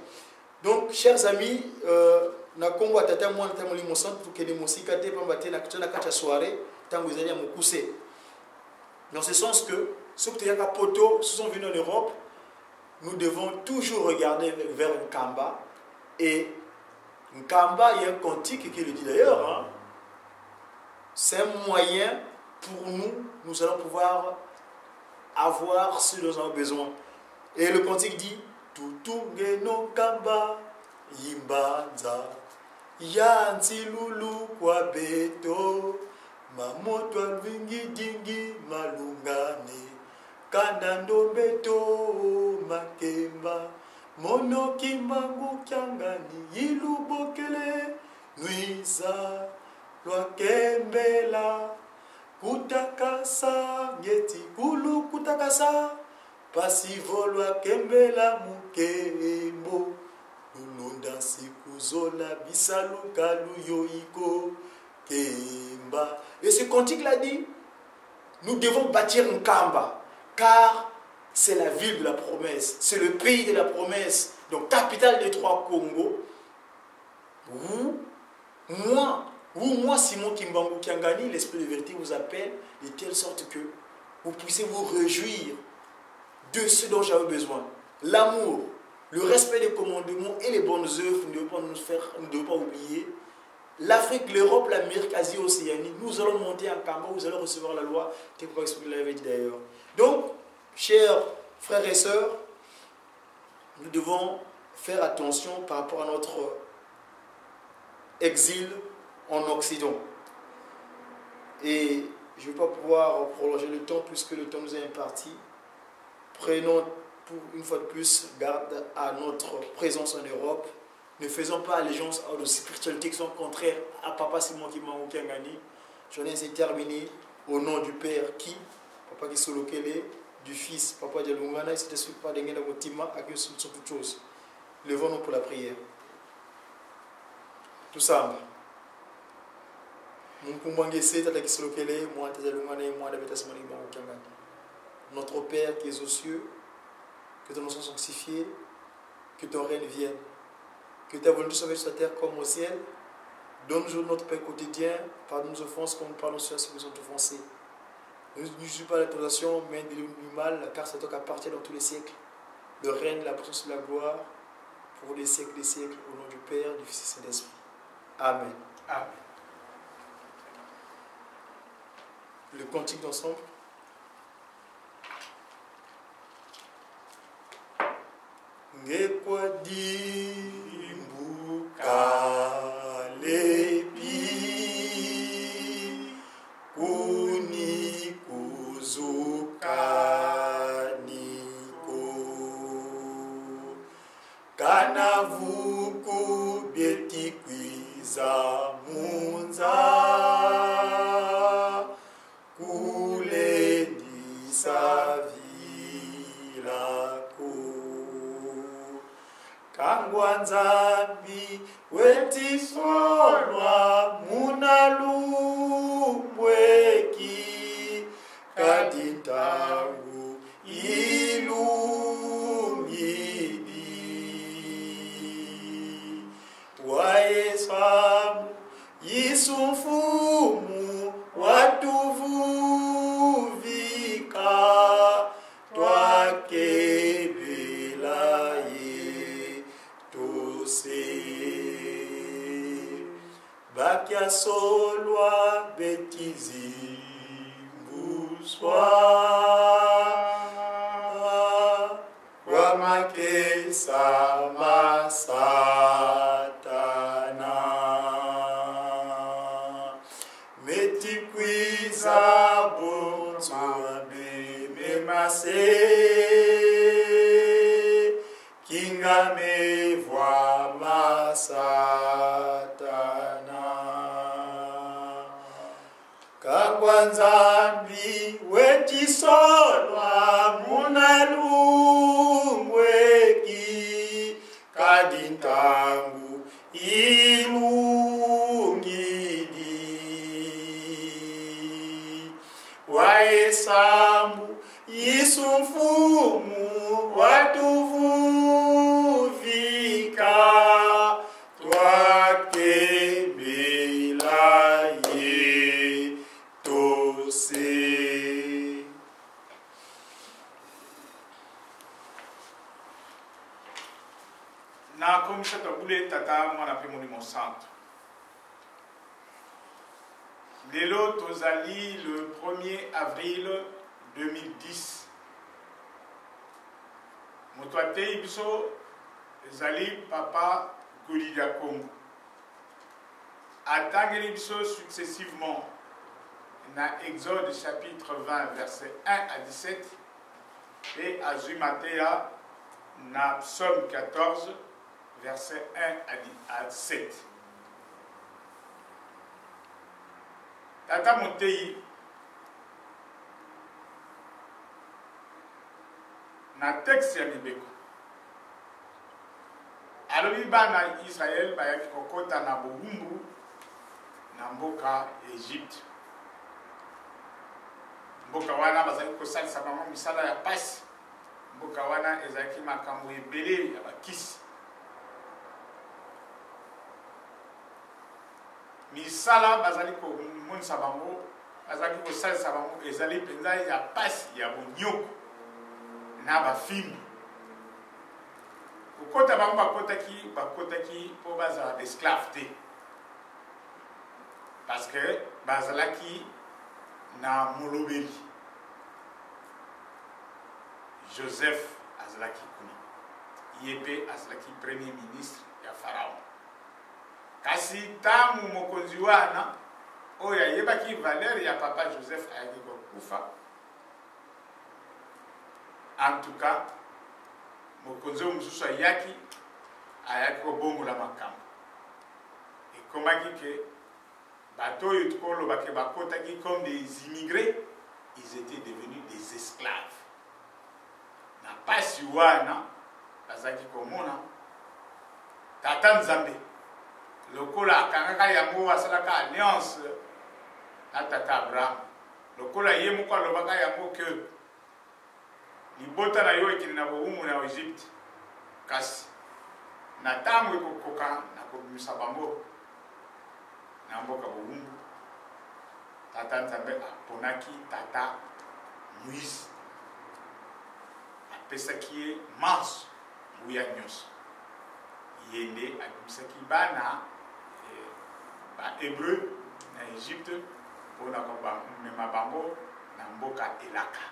Donc, chers amis, euh, na kombo ya Tata, Mwana, Tata Molimo Santu, tukende mosika te, pamba te na kati ya soirée, tango ezali ya mokuse. Dans ce sens que ceux qui étaient à Poto, ceux qui sont venus en Europe, nous devons toujours regarder vers Nkamba. Et Nkamba, il y a un cantique qui le dit d'ailleurs, hein, c'est un moyen pour nous, nous allons pouvoir avoir ce dont nous avons besoin. Et le cantique dit, tutungeno Nkamba, yimbanza, ya nsilulu kwa beto, mamoto alwingi dingi malungane, kana ndombe to makemba, Mono Kimbangu Kiangani ilubokele, nwiza lwakembela kutakasa, ngeti kulu kutakasa, mpasi vo lwakembela mu nkembo, lulonda nsi ku zola, bisalu ka luyoyi ko kemba. Et ce cantique-là dit, nous devons bâtir Nkamba, car c'est la ville de la promesse, c'est le pays de la promesse, donc capitale des trois Congo, où moi, où moi, Simon Kimbangu Kiangani, l'esprit de vérité vous appelle de telle sorte que vous puissiez vous réjouir de ce dont j'avais besoin. L'amour, le respect des commandements et les bonnes œuvres, ne devons pas nous faire, ne devons pas oublier. L'Afrique, l'Europe, l'Amérique, Asie, Océanie, nous allons monter en Nkamba, vous allez recevoir la loi, tel que Papa Exupéry l'avait dit d'ailleurs. Donc, chers frères et sœurs, nous devons faire attention par rapport à notre exil en Occident. Et je ne vais pas pouvoir prolonger le temps puisque le temps nous est imparti. Prenons pour une fois de plus garde à notre présence en Europe. Ne faisons pas allégeance à des spiritualités qui sont contraires à Papa Simon Kimbangu Kiangani. J'en ai ainsi terminé au nom du Père qui, Papa Kisolokele, du Fils, Papa Dialungana, et Saint-Esprit, Papa Dengenda Kotima, à qui nous sommes toutes choses. Levons-nous pour la prière. Tusamba. Mu nkumbu a Nzambi, Tata Kisolokele, Mwana Tata Dialungana, Mwana Beta Simon Kimbangu Kiangani. Notre Père qui es aux cieux, que ton nom soit sanctifié, que ton règne vienne, que ta volonté soit faite sur la terre comme au ciel. Donne-nous notre pain quotidien, pardonne nos offenses comme nous pardonnons à ceux qui nous ont offensés. Ne nous jugez pas à la tentation, mais délivre-nous du mal, car c'est à toi qu'appartiennent dans tous les siècles le règne, la puissance et la gloire, pour les siècles des siècles, au nom du Père, du Fils et du Saint-Esprit. Amen. Amen. Le cantique d'ensemble. Nge kwa dimbu kalebi, kuni kuzukani ko. Kana vuku bieti kwiza mu nza, kulendisa vila ko. Kangwa Nzambi weti solwa muna lumbu eki, kadi ntangu ilungidi. Wa Yesu Mfumu watuvuvika, twakebela ye tose. Bakiasolwa beti zimbuswa kwa makesa ma Satana. Meti kwiza bonso meme mase, kinga mevwa ma Satana. Kangwa Nzambi weti solwa muna lumbu eki, kadi ntangu ilungidi. Wa Yesu Mfumu watuvuvika, twakebela ye tose. Na nkombo ya Tata, Bule, Tata, Mwana mpe Molimo Santu. Lelo tozali le premier avril deux mille dix. Moto ateyi biso ezali Papa Godi dia Kongo. Atangeli biso successivement na Exode chapitre vingt, versets un à dix-sept, mpe azwi mateya Na Psaume quatorze, verset un à dix, à sept. Tata Moteyi, na texte ya mibeko, alobi bana Israël bayaki kokota na bowumbu na mboka Egypte. Mboka wana bazalaki kosalisa bango misala ya pasi. Mboka wana ezalaki makambo ebele ya bakisi. Misala bazali komonisa bango, bazalaki kosalisa bango ezali mpenza ya pasi, ya bonyoko na bafimbu. Kokota bango bakotaki, bakotaki mpo bazala esclave te, parce que bazalaki na molobeli. Joseph azalaki kuna, ye mpe azalaki premier ministre ya Pharaon. Kasi ntango mokonzi wana, oyo ayebaki valeur ya papa Joseph, ayaki kokufa, en tout cas, mokonzi oyo mosusu ayaki, ayaki kobongola makambo. Ekomaki ke bato oyo tokoloba ke bakotaki comme des immigrés, ils étaient devenus des esclaves. Na pasi wana bazalaki komona Tata Nzambe, lokola akangaka yango, asalaka alliance na Tata Abraham, lokola ye moko alobaka yango ke libota na yo ekende na bowumbu na Egypte, kasi na ntango ekokoka, nakobimisa bango na mboka bowumbu. Tata Nzambe aponaki tata Moïse, apesaki ye manso, nguya nyonso. Ye nde abimisaki bana, eh, ba Hébreu na Egypte, mpo na komema bango na mboka elaka,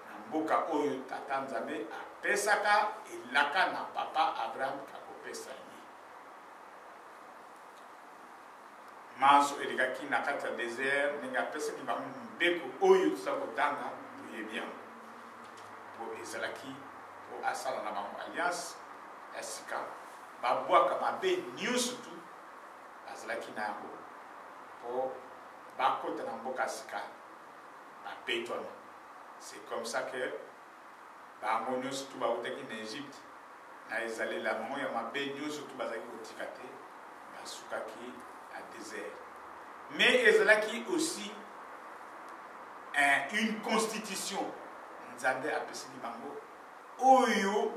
na mboka oyo Tata Nzambe apesaka elaka na papa Abraham akopesa ye. Manso elekaki na kati ya désert, ndenge apesaki bango mibeko oyo toza kotanga, toyebi yango. Mpo ezalaki mpo asala na bango alliance ya sika, babwaka mabe nyonso tu bazalaki na yango, mpo bakota na mboka sika, babetwama. C'est comme ça que bango nyonso tu bautaki na Egypte, na ezaleli ya bango ya mabe nyonso tu bazalaki kotika te, basukaki na désert. Mais ezalaki aussi, eh, une constitution Nzambe apesaki bango, oyo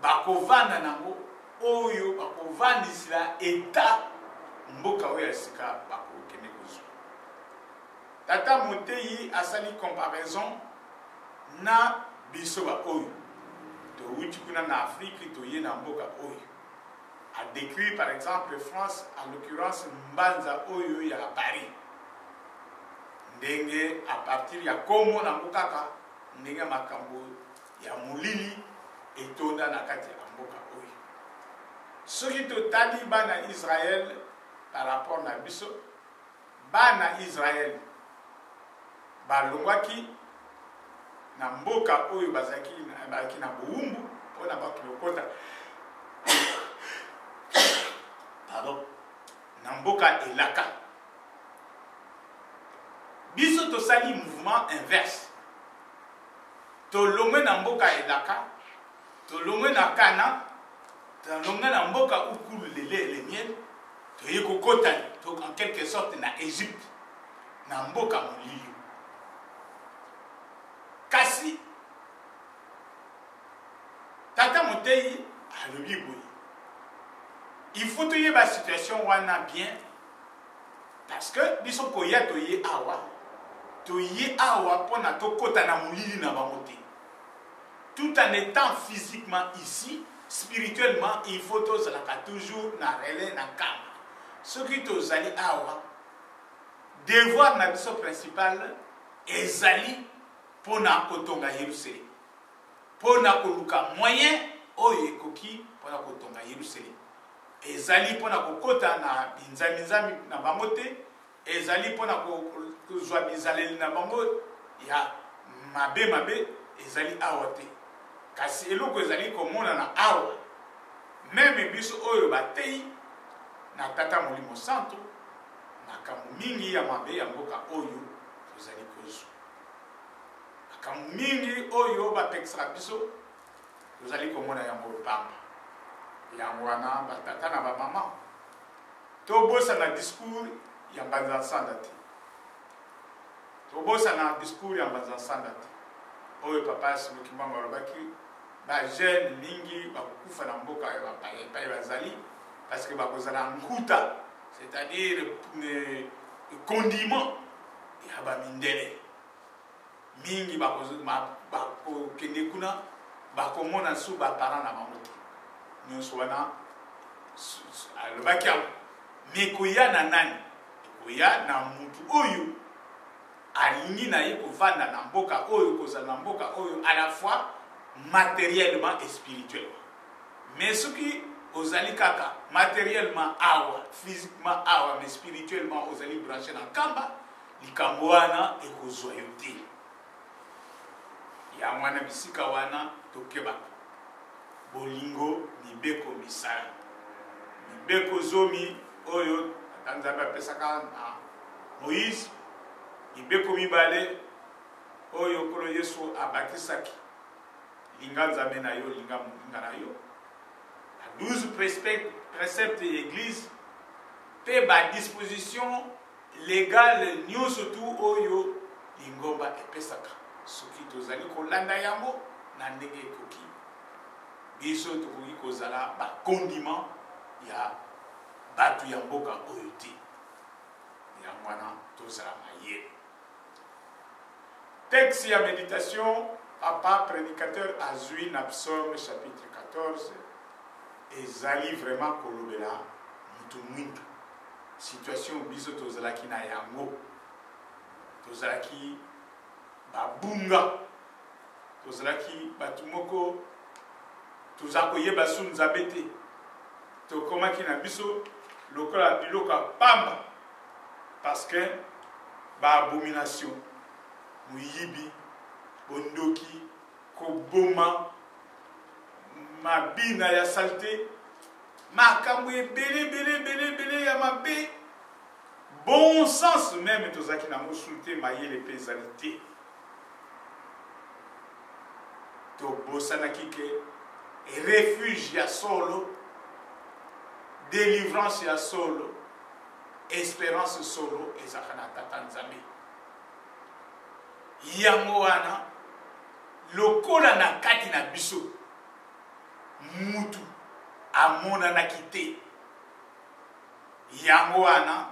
bakovanda nango, oyo bakovandisila État mboka oyo ya sika bakokende kozwa. Tata Moteyi asali comparaison na biso baoyo touti kuna na Afrique, toye na mboka oyo. A décrit par exemple France, en l'occurrence mbanza oyo ya Paris, ndenge à partir ya kombo na yango kaka, ndenge makambo ya molili etonda na kati ya mboka oyo. Soki totali bana Israël par rapport na biso, bana Israël balongwaki na mboka oyo bazalaki na, bazalaki na bowumbu, mpo na bato kokota, pardon, na mboka elaka. Biso tosali mouvement inverse. Tolongwe na mboka elaka, tolongwe na Kana, tolongwe na mboka où coule le lait et le miel, toye kokota, to-, en quelque sorte, na Egypte, na mboka molili. Kasi Tata Moteyi alobi boye, il faut toyeba situation wana bien, parce que biso koya toye awa, toye awa mpo na tokota na molili na bango te. Tout en étant physiquement ici, spirituellement, il faut tozalaka toujours na relais, na kamba. Soki tozali awa, devoir na biso principal ezali mpo na kotonga Yerusalem, mpo na koluka moyen oyo ekoki mpo na kotonga Yerusalem. Ezali mpo na kokota na binzambi-nzambi na bango te, ezali mpo na ko-, kozwa bizaleli na bango ya mabe mabe, ezali awa te. Kasi eloko ezali komonana awa, meme biso oyo bateyi na Tata Molimo Santu, makambo mingi ya mabe ya mboka oyo tozali kozwa. Makambo mingi oyo bapekisaka biso, tozali komona yango pamba. Yango wana, batata na bamama, tobosana discours ya Mbanza Nsanda te. Tobosana discours ya Mbanza Nsanda te. Oyo Papa Simon Kimbangu alobaki, ba jeunes mingi bakokufa na mboka ya bapaya epai bazali, parce que bakozala nkuta, c'est-à-dire, eh, condiment ya bamindele. Mingi bakozo-, ba-, bakokende kuna, bakomona lisusu baparents na bango te. Nyonso wana, su-, su-, alobaki yango. Mais ekoya na nani? Ekoya na mutu oyo alingi na ye kovanda na mboka oyo, kozala na mboka oyo, à la fois matériellement et spirituellement. Mais soki ozali kaka matériellement awa, physiquement awa, mais spirituellement ozali branché na Nkamba, likambo wana ekozwa yo te. Yango wana, bisika wana tokebaka. Bolingo, mibeko, misala. Mibeko zomi oyo Tata Nzambe apesaka na Moïse, mibeko mibale oyo Nkolo Yesu abakisaki: linga Nzambe na yo, linga moninga na yo. Ba douze préceptes, préceptes ya Église, pe ba dispositions légales nyonso tout oyo lingomba epesaka. Soki tozali kolanda yango na ndenge ekoki, biso tokoki kozala ba condiments ya bato ya mboka oyo te. Yango wana, tozala mayele. Texte ya méditation, Papa prédicateur azwi na Psaume chapitre quatorze, ezali vraiment kolobela mutu mwindu. Situation biso tozalaki na yango, tozalaki babunga, tozalaki bato moko toza koyeba su Nzambe te. Tokomaki na biso lokola biloko ya pamba, parce que ba abominations, moyibi, bondoki, koboma, mabina ya saleté, makambo ebele, ebele, ebele, ebele ya mabe. Bon sens même tozalaki na yango su te, mayele pe ezali te. Tobosanaki que refuge ya solo, délivrance ya solo, espérance solo ezalaka na Tata Nzambe. Yango wana, lokola na kati na biso mutu amonanaki te, yango wana,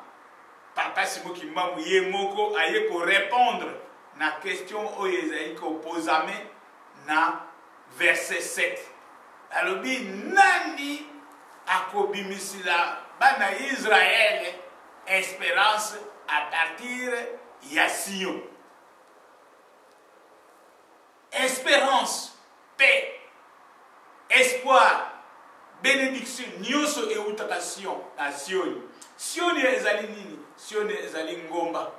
Papa Simon Kimbangu ye moko aye ko répondre na question oyo ezali ko posame na verset sept. Alobi: nani akobimisila bana Israël espérance à partir ya Sion? Espérance, paix, espoir, bénédiction, nyonso eutaka Sion, na Sioni. Sioni ezali nini? Sioni ezali ngomba.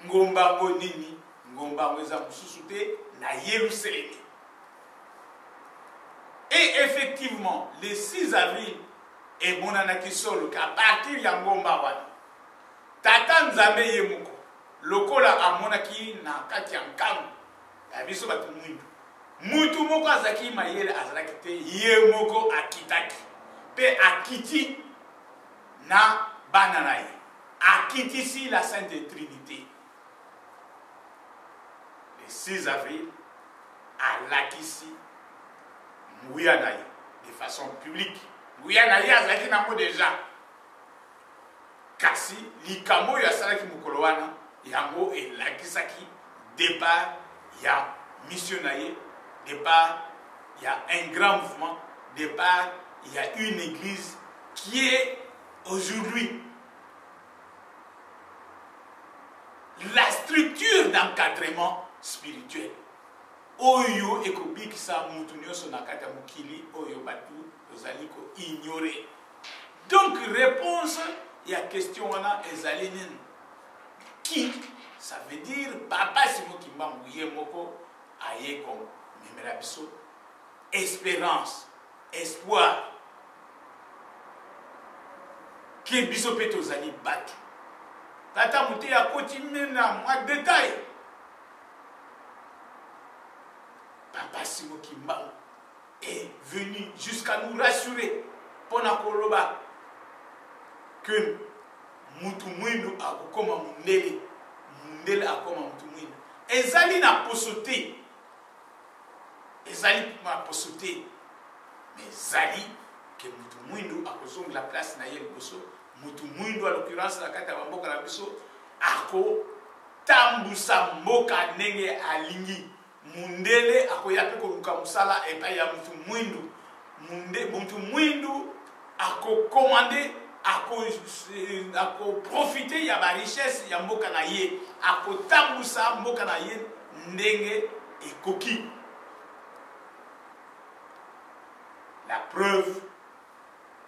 Ngomba yango nini? Ngomba yango eza mosusu te na Yelusalemi. Et effectivement, le six avril, emonanaki solo qu'à partir ya ngomba wana, Tata Nzambe ye moko, lokola amonaki na kati ya nkangu ya biso bato mwindu, mutu moko azalaki mayele azalaki te, ye moko akitaki, pe akiti na bana na ye, akitisi la Sainte Trinité. Le six avril, alakisi nguya na ye de façon publique. Nguya na ye azalaki nango déjà. Kasi likambo oyo asalaki mokolo wana, yango elakisaki départ ya mission na ye, départ ya un grand mouvement, départ ya une église qui est aujourd'hui la structure d'encadrement spirituel oyo ekobikisa mutu nyonso na kati ya mokili oyo bato tozali ko ignorer. Donc, réponse ya question wana ezali nini? Qui? Ça veut dire Papa Simon Kimbangu ye moko aye ko Memela biso espérance, espoir que biso mpe tozali bato. Tata Moteyi akoti même na mwa détail. Papa Simon Kimbangu est venu jusqu'à nous rassurer mpo na koloba que mutu mwindu akokoma mundele, mundele akoma mutu mwindu. Ezali na poso te, ezali na poso te, mais ezali que mutu mwindu akozongela place na ye liboso. Mutu mwindu, à l'occurrence, na kati ya bamboka na biso, akotambusa mboka ndenge alingi. Mundele akoya mpe koluka mosala epai ya mutu mwindu. Munde-, mutu mwindu akokomande, ako, akoprofite ya barichesse ya mboka na ye, akotambusa mboka na ye ndenge ekoki. La preuve,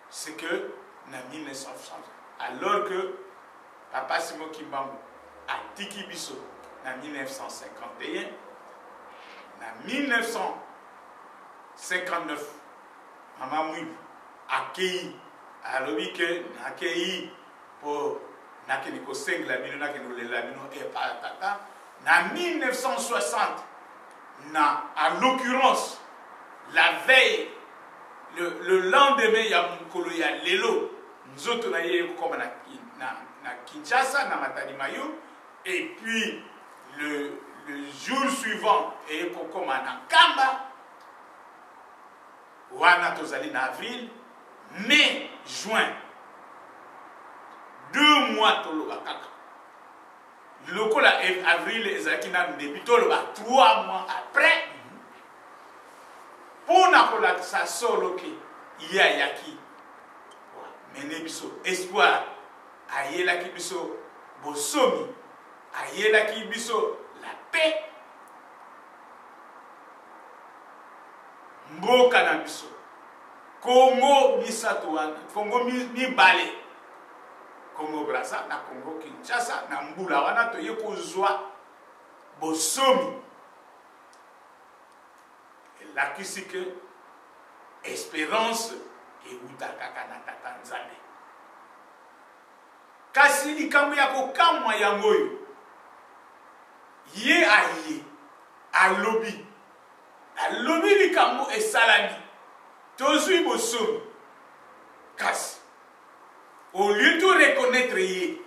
c'est que na mille neuf cent soixante, alors que Papa Simon Kimbangu atiki biso na mille neuf cent cinquante et un, na mille neuf cent cinquante-neuf, Mama Mwindu akeyi, alobi que nakeyi mpo nakende kosengela bino, nakende kolela bino epa tata. Na mille neuf cent soixante, na, à l'occurrence, la veille, le, le lendemain ya mokolo ya lelo, nzoto na ye ekokoma na, na, na Kinshasa, na Matadi Mayo, et puis le, le jour suivant ekokoma na Nkamba. Wana tozali na avril, mai, juin, deux mois, toloba kaka. Lokola ev-, avril ezalaki na début, toloba trois mois après, mpo na kolakisa solo que ye ayaki, amene biso espoir, ayelaki biso bonsomi, ayelaki biso la paix. Mboka na biso, Congo misato wana, Congo mi-, mibale, Congo Brazza na Congo Kinshasa, na mbula wana toye kozwa bonsomi. Elakisi que espérance euta kaka na Tata Nzambe. Kasi likambo ya kokamwa yango oyo, ye aye, alobi, alobi likambo esalami, tozwi bonsomi. Kasi, au lieu to reconnaître ye,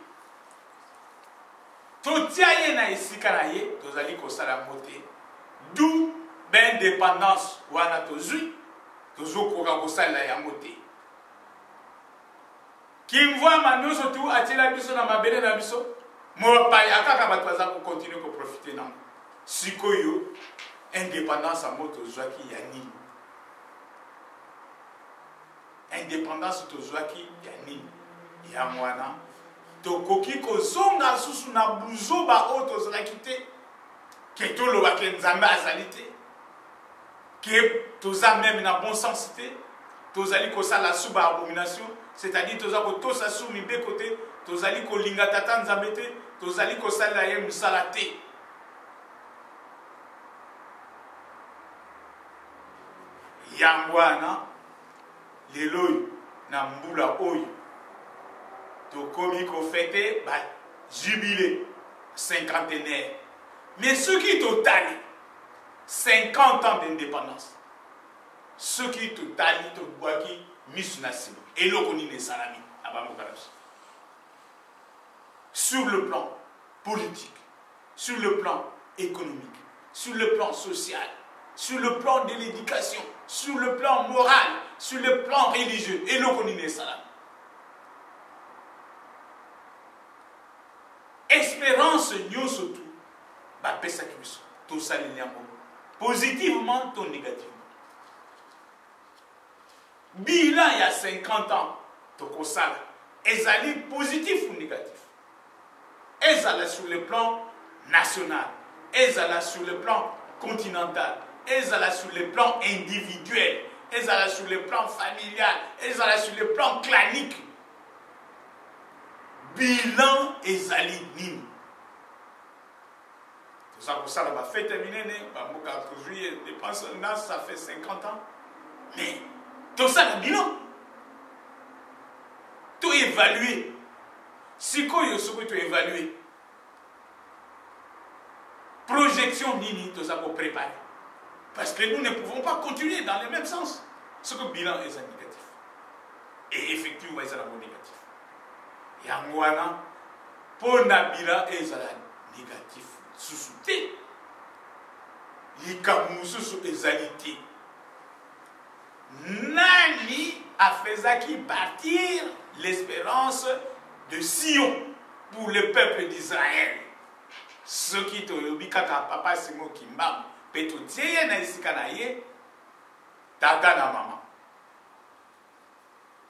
totia ye na esika na ye, tozali kosala yango te. D'où baindépendance wana tozwi, tozokoka kosalela yango te. Kimvwama nyonso tu atiela biso na mabele na biso, mopaya kaka bato baza kocontinuer koprofiter na yango. Sikoyo, indépendance yango tozwaki ya nini? Indépendance tozwaki ya nini? Yango wana, tokoki kozonga lisusu na buzoba oyo tozalaki te, que toloba que Nzambe azali te, que toza même na bon sens te, tozali kosala sous ba abomination, c'est-à-dire toza kotosa sous mibeko te, tozali kolinga Tata Nzambe te, tozali kosalela ye mosala te. Yango wana, lelo oyo, na mbula oyo, tokomi kofêter ba jubilé cinquantenaire. Mais soki totali cinquante ans d'indépendance, soki totali, tobwaki miso na nsima, eloko nini esalami na bamboka na biso? Sur le plan politique, sur le plan économique, sur le plan social, sur le plan de l'éducation, sur le plan moral, sur le plan religieux, eloko nini esalami? Espérance nyonso tu bapesaki biso, tosaleli yango positivement to négativement. Bilan ya cinquante ans tokosala, ezali positif ou négatif? Ezala sur le plan national, ezala sur le plan continental, ezala sur le plan individuel, ezala sur le plan familial, ezala sur le plan clanique, bilan ezali nini? Toza kosala ba fête ya minene, ba mboka tozwi ye dépense na, ça fait cinquante ans. Mais tosala bilan, to évaluer. Sikoyo soki to évaluer, projection nini toza ko préparer? Parce que nous ne pouvons pas continuer dans le même sens. Soki bilan eza négatif, et effectivement eza nango négatif. Yango wana, mpo na bilan ezala négatif lisusu te, likambo mosusu ezali te. Nani afaisaki bâtir l'espérance de Sion pour le peuple d'Israël? Soki tolobi kaka Papa Simon Kimbangu, mpe totie ye na esika na ye, tata na mama,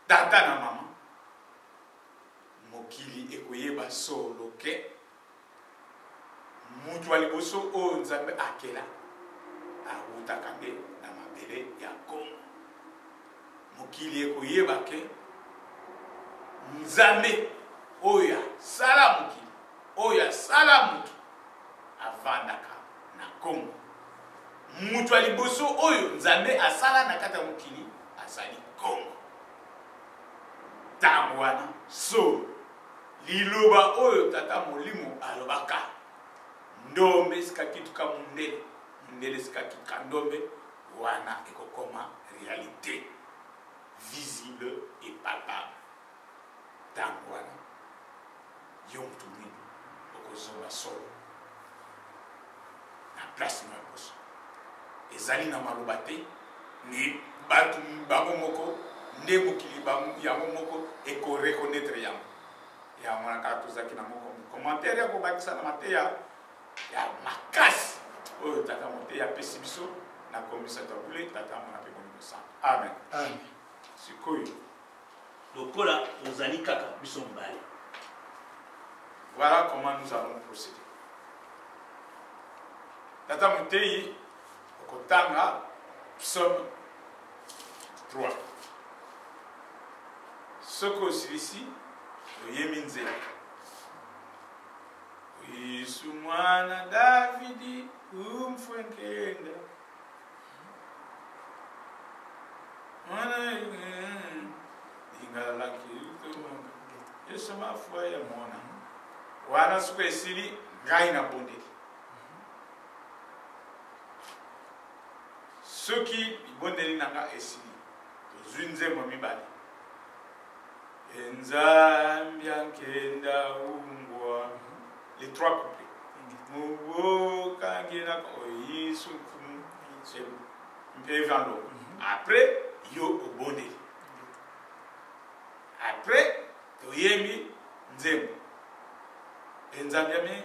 tata na mama, mokili ekoyeba solo que moto ya liboso oyo Nzambe akela awutaka nde na mabele ya Kongo. Mokili ekoyeba que Nzambe oyo asala mokili, oyo asala moto, avandaka na Kongo. Moto ya liboso oyo Nzambe asala na kati ya mokili azali Kongo. Ntango wana, so liloba oyo Tata Molimo alobaka, ndombe sika kituka mundele, mundele sika kituka ndombe, wana ekokoma réalité visible et palpable. Ntango wana, yo moto mwini okozonga solo na place na yo poso. Ezali na maloba te, ni bato bango moko, nde mokili bango, yango moko eko reconnaître yango. Yango wana kaka tozalaki na moko commentaire ya kobakisa na mateya ya makasi oyo Tata Moteyi apesi biso na komisa tabule, Tata, Mwana mpe Molimo Santu. Amen. Amen. Sikoyo, lokola tozali kaka biso mibale, voilà comment nous allons procéder. Tata Moteyi, okotanga psaume trois. Soki osilisi, oyembi nzembo. Yesu mwana Davidi, umfwe nkenda. Mwana, eh, Lingala kiutu mwana. Yesu mafwa ya mwana. Wana soki esili, ngai nabondeli. Soki libondeli na nga esili, tozwi nzembo mibale. E Nzambi ya nkenda ungwa. Les trois couplets. Muboka ngina ko Yesu mfumu. C'est bon. Mpeve ya nlo. Mhm. Après, yo obondeli. Après, toyembi nzembo. E Nzambi ya me-,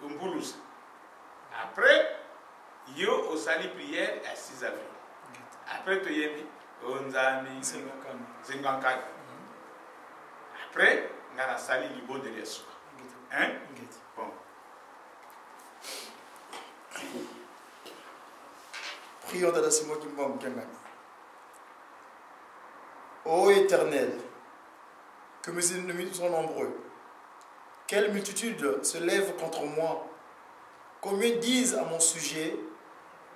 mpulusa. Après, yo osali prière ya six avril. Après, toyembi, O Nzambi, Nsenga nkanda. Nsenga nkanda. Mhm. Après, nga nasali libondeli ya suka. Ingeta. Hein? Ingeta. Bon. Prions, Tata Simon Kimbangu Kiangani. Ô Éternel, que mes ennemis sont nombreux. Quelle multitude se lève contre moi. Combien disent à mon sujet,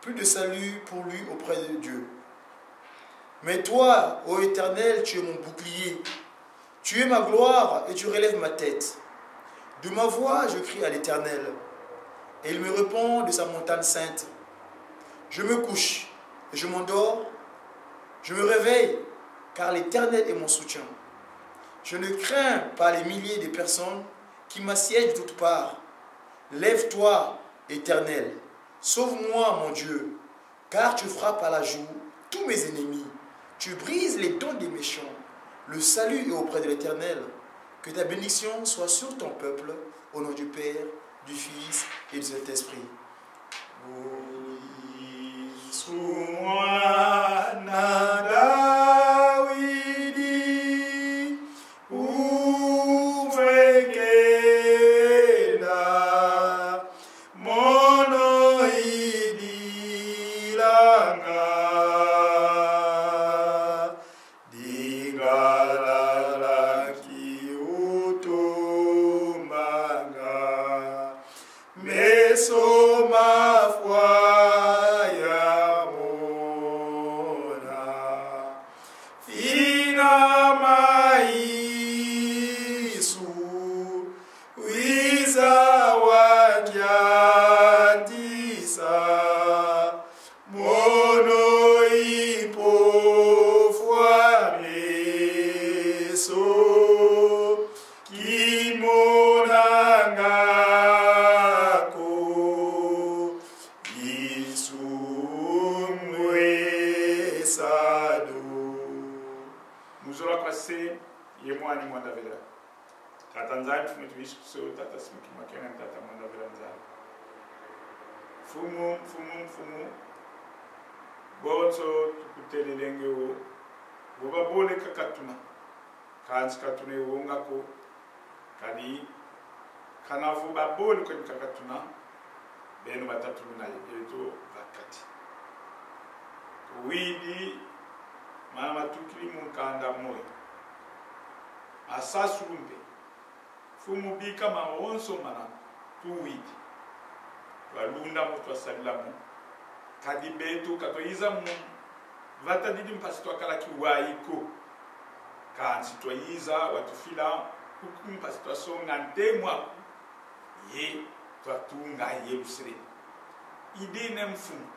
plus de salut pour lui auprès de Dieu. Mais toi, ô Éternel, tu es mon bouclier. Tu es ma gloire et tu relèves ma tête. De ma voix, je crie à l'Éternel, et il me répond de sa montagne sainte. Je me couche et je m'endors. Je me réveille, car l'Éternel est mon soutien. Je ne crains pas les milliers de personnes qui m'assiègent de toutes parts. Lève-toi, Éternel. Sauve-moi, mon Dieu, car tu frappes à la joue tous mes ennemis. Tu brises les dents des méchants. Le salut est auprès de l'Éternel. Que ta bénédiction soit sur ton peuple, au nom du Père, du Fils et du Saint-Esprit. Yesu mwana Davidi, umfwe nkenda, mono idilanga. Lingala kiutu manga. Meso Sa wa kiatisa, mono i mpofo a meso, kimonanga ko, Yesu Mwesado. Mu zola kwa se, ye Mwana Mwanda Velela. Tata Nzambi, Mfumu wetu Yesu Kristo, Tata Simu Kimakenga, Tata Mwanda Velela Nzambi. Mfumu, Mfumu, Mfumu, bonso tukutelelenge wo, vo babole kakatuna, kansi katuna ye wonga ko, kadi kana vo babole ko kakatuna, beno batatuluna ye beto va kati. Tuwidi mana matukidi mu nkanda moyo. Masasulu mpe. Mfumu, bika mawonso mana tuwidi. Twalunda mo, twasadila mo. Kadi beto ka twayiza mu vata didi mpasi twakala kiwayi ko. Kansi twayiza watufila kuku mpasi twasonga ntemo aku, ye twatunga Yerusalemi. I dina, Mfumu,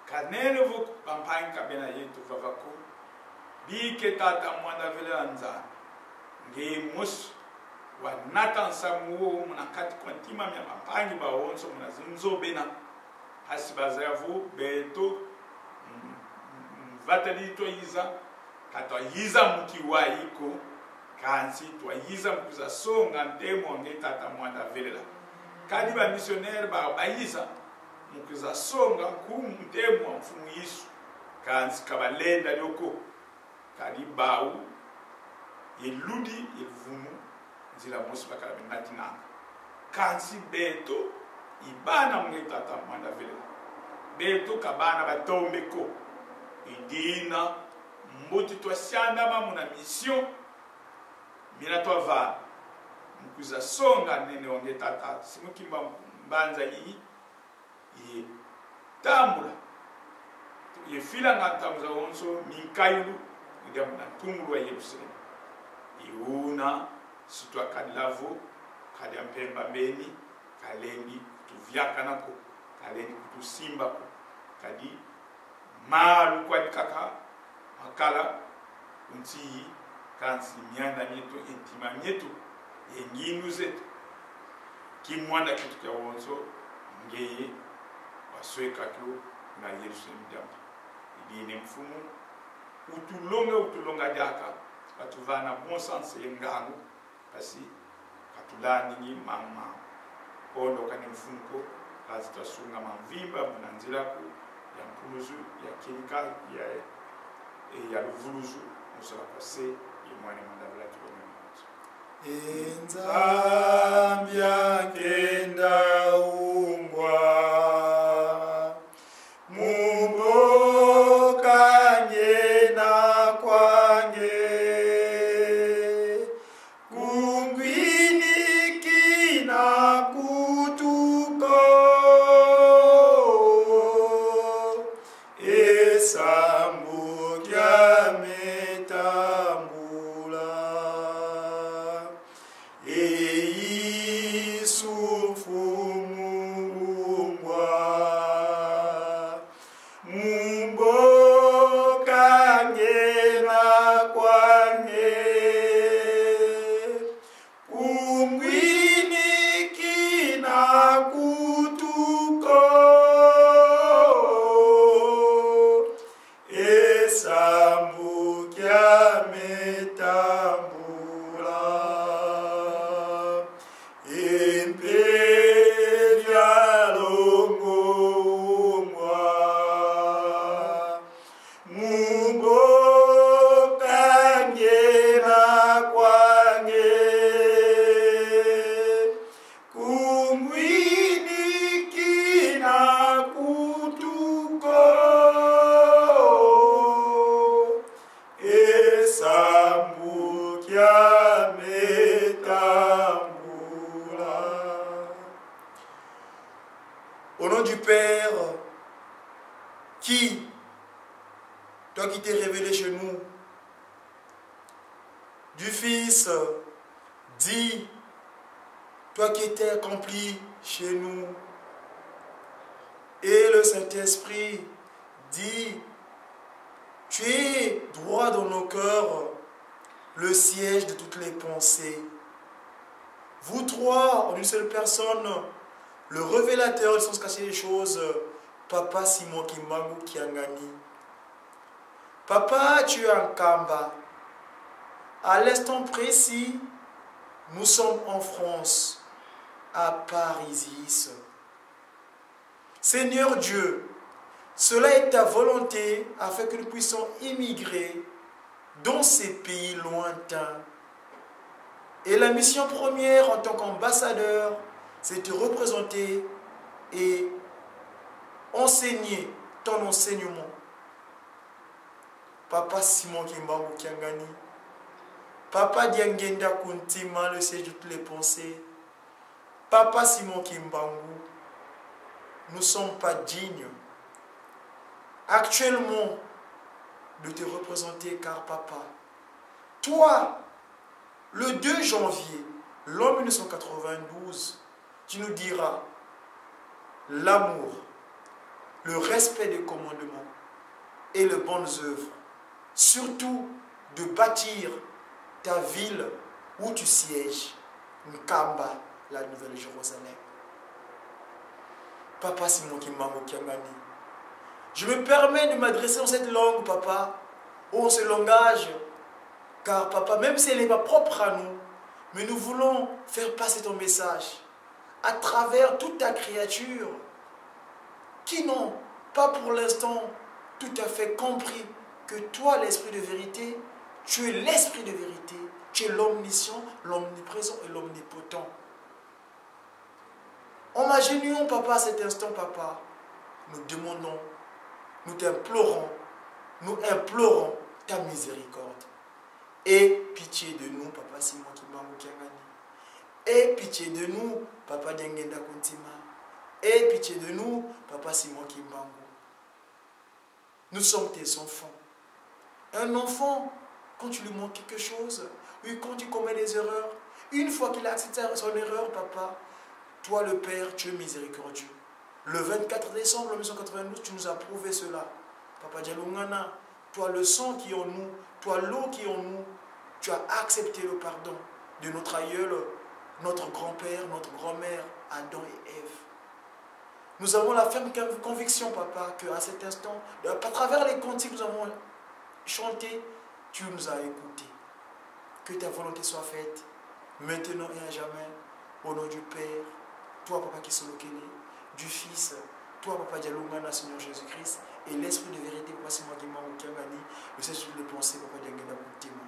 kanele vo bampangi ka bena yeto vava ko. Bika e Tata Mwanda Velela Nzambi, ngeye mosi wanata nsamu wo muna kati kwa ntima mia bampangi bawonso muna zinzo bena. Mpasi bazaya vo beto, mm, mm, vata di twayiza, ka twayiza mu kiwayi ko, kansi twayiza mu kwiza songa ntemo wa nge Tata Mwanda Velela. Kadi ba missionnaire ba, bayiza mu kwiza songa nkumbu, ntemo wa Mfumu Yesu, kansi ka balenda dio ko. Kadi bawu, ye ludi, ye luvumu, nzila mosi bakala benatinanga. Kansi beto, i bana mu nge Tata Mwanda Velela. Beto ka bana batombe ko. I dina, mbote twasiandama muna mission mina twavana, mu kwiza songa nene wa nge Tata Simu Kimbangu mbanza yi, ye tambula, ye filanga ntangu zawonso minkayulu mu diambu dia ntungulu wa Yerusalemi. I wuna si twakadila vo, ka dia mpemba mbeni, kalendi kutuviakana ko, kalendi kutusimba ko, kadi malu kwandi kaka makala ku nsi yi, kansi mianda mieto, ye ntima mieto, ye ngindu zeto. Kimwanda kieto kiawonso, ngeye wasweka kio na Yerusalemi diambu. I dina, Mfumu, utulonga, utulonga diaka, watuvana bon sens ye ngangu, mpasi ka tulandingi mambu ma kondo kani mfunu ko, kansi twasungama mvimba muna nzila aku ya mpuluzu, ya kieleka, ya, e, ya luvuluzu, mu zola kwa se, ye Mwana Mwanda Velela, tulonga mwanzo. E Nzambi a nkenda ungwa, mu mboka nge na kwa nge, ku ngwini kina kutu ko, e sambu kiame tambula. E Yesu Mfumu ungwa, mu mboka nge na kwa nge, ku ngwini kina kutu ko, e sambu kiame tambula. E Mpeve a Longo ungwa, mu mboka nge na kwa nge, ku ngwini kina kutu ko, e sambu kiame tambula. Au nom du Père, qui, toi qui t'es révélé chez nous, du Fils, dit Toi qui étais accompli chez nous. Et le Saint-Esprit dit, tu es droit dans nos cœurs, le siège de toutes les pensées. Vous trois, en une seule personne, le révélateur du sens caché des choses, Papa Simon Kimbangu Kiangani. Papa, tu es à Nkamba. À l'instant précis, nous sommes en France, à Paris. Seigneur Dieu, cela est ta volonté afin que nous puissions immigrer dans ces pays lointains. Et la mission première en tant qu'ambassadeur, c'est de représenter et enseigner ton enseignement. Papa Simon Kimbangu Kiangani, Papa Diangienda Kuntima, le siège de toutes les pensées, Papa Simon Kimbangu, nous ne sommes pas dignes actuellement de te représenter, car Papa, toi, le deux janvier l'an mille neuf cent quatre-vingt-douze, tu nous diras l'amour, le respect des commandements et les bonnes œuvres. Surtout de bâtir ta ville où tu sièges, Nkamba, la Nouvelle Jérusalem. Papa Simon Kimbangu Kiangani, je me permets de m'adresser en cette langue, Papa, ou en ce langage, car, Papa, même si elle n'est pas propre à nous, mais nous voulons faire passer ton message à travers toute ta créature qui n'ont pas pour l'instant tout à fait compris que toi, l'esprit de vérité, tu es l'esprit de vérité, tu es l'omniscient, l'omniprésent et l'omnipotent. En m'agenouillant, Papa, à cet instant, Papa, nous demandons, nous t'implorons, nous implorons ta miséricorde. Aie pitié de nous, Papa Simon Kimbangu Kiangani. Aie pitié de nous, Papa Diangienda Kuntima. Aie pitié de nous, Papa Simon Kimbangu. Nous sommes tes enfants. Un enfant, quand tu lui montres quelque chose, oui, quand il commet des erreurs, une fois qu'il a accepté son erreur, Papa, toi le Père, tu es miséricordieux. Le vingt-quatre décembre mille neuf cent quatre-vingt-douze, tu nous as prouvé cela. Papa Dialungana, toi le sang qui est en nous, toi l'eau qui est en nous, tu as accepté le pardon de notre aïeul, notre grand-père, notre grand-mère, Adam et Ève. Nous avons la ferme conv-, conviction, Papa, que à cet instant, à travers les cantiques que nous avons chantés, tu nous as écoutés. Que ta volonté soit faite, maintenant et à jamais, au nom du Père, toi, Papa Kisolokele, du Fils, toi, Papa Dialungana, Seigneur Jésus-Christ, et l'Esprit de vérité, Papa Simon Kimbangu Kiangani, le Saint-Esprit de pensée, Papa Diangienda Kuntima.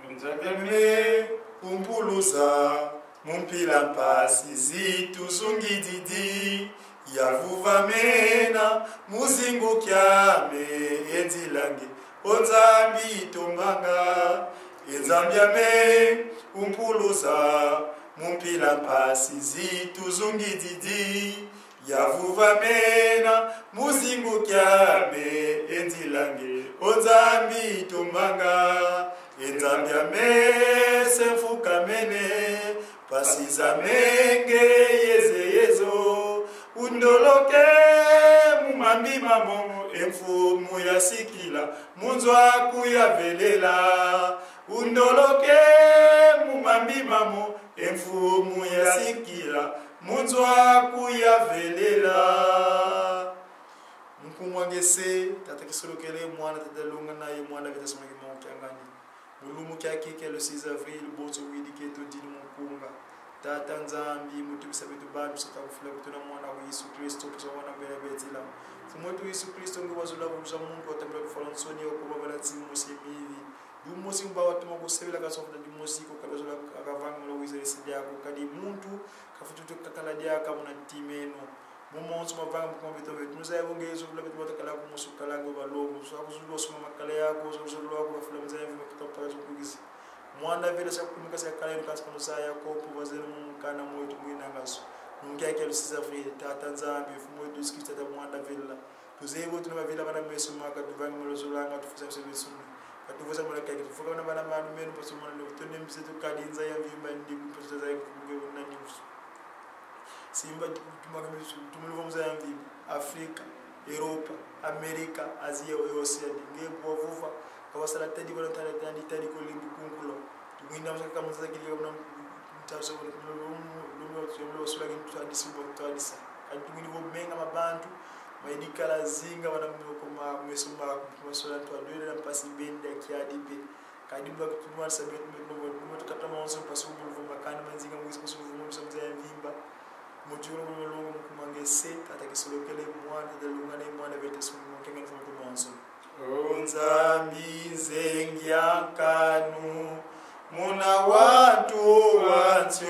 Nzambi ame, umpuluza mu mpila mpasi zituzungididi, yavuvamena mu zingu kiame, e nzila nge, o Nzambi tombanga. E Nzambi ame, umpuluza mu mpila mpasi zituzungididi, yavuvamena mu zingu kiame, e nzila nge, o Nzambi tombanga. E Nzambi ame, se mfukamene, mpasi zame nge yeze yezo. Undoloke mu mambi mamo, e Mfumu ya sikila, mu nzo aku ya velela. Undoloke mu mambi mamo, e Mfumu ya sikila, mu nzo aku ya velela. Nkumbu a nge se Tata Kisolokele, Mwana Tata Lungana, ye Mwana Vita Simon Kimbangu Kiangani. Mu lumbu kiaki kia le six avril, bonso widi ke tudidi mu nkunga. Tata Nzambi, mu tubisa beto bambi, sa ta kufila beto na Mwana aku Yesu Kristo, pusa wana bena betila. Mfumu eto Yesu Kristo, nge wazolula vuluza muntu, watambula kufwa nsoni, wakuba bala nsi mosi mivi. Dumosi mba watuma kusebela, kansi wafunda dimosi, ko kadi wazola kavanga mu lwiza lesi diaku, kadi muntu kafutu kakala diaka muna ntima eno. Momo mawonso mavanga mu kuma beto beto. Nuzaya bonge Yesu, vula beto batakala ku musu kalanga balongo. Sa kuzulu wasuma makala yako, sa kuzulu wako bafula mzaya mvi makita mpaka zo kugisi. Mwana vele sa kumika sa kala yenu kansi kanu sa yako, po bazele mu mukana mwetu mwina ngaso. Nungia kelo six avril, Tata Nzambi, Mfumu wetu Yesu Kristo, Tata Mwana vela. Tuzeye vo tuna bavila bana meso maka, tuvangi mu luzolanga, tufusa meso meso. Ka tuvoisa mwana kaki, tufoka na bana manu meno, mpasi mwana lo, tone mbize tu kadi nza ya mvimba, ndi mpasi za ya kukuge na nyusu. Simba, tumaka misu, tumulu vo nza ya mvimba, Afrika, Europa, Amerika, Asia, Oceania. Nge bwa vova, ka wasala tadi, bana tadi, tadi, tadi ko limbi kunkulo. Tumwinda msaka kama nza kili, bana mtaso, lo, lo, lo, lo, lo, lo, sula ki mtu hadisi, mtu hadisa. Kadi tumwini vo menga ma bantu, ma idikala zinga, wana moko ma, meso ma, ma sola ntu adwele na mpasi benda kiadi pe. Kadi bwa kutumwa sabe, no, no, no, tukata mawonso mpasi mu luvo makana manzinga, mwisi mpasi mu luvo mu samza ya mvimba. Mujolo mu longo mu kumangese, tata kisolokele mwana, tata lungane mwana, vete sumu, kengene sa mu kumawonso. O Nzambi, nzengi ya nkanu, muna wantu wa nsi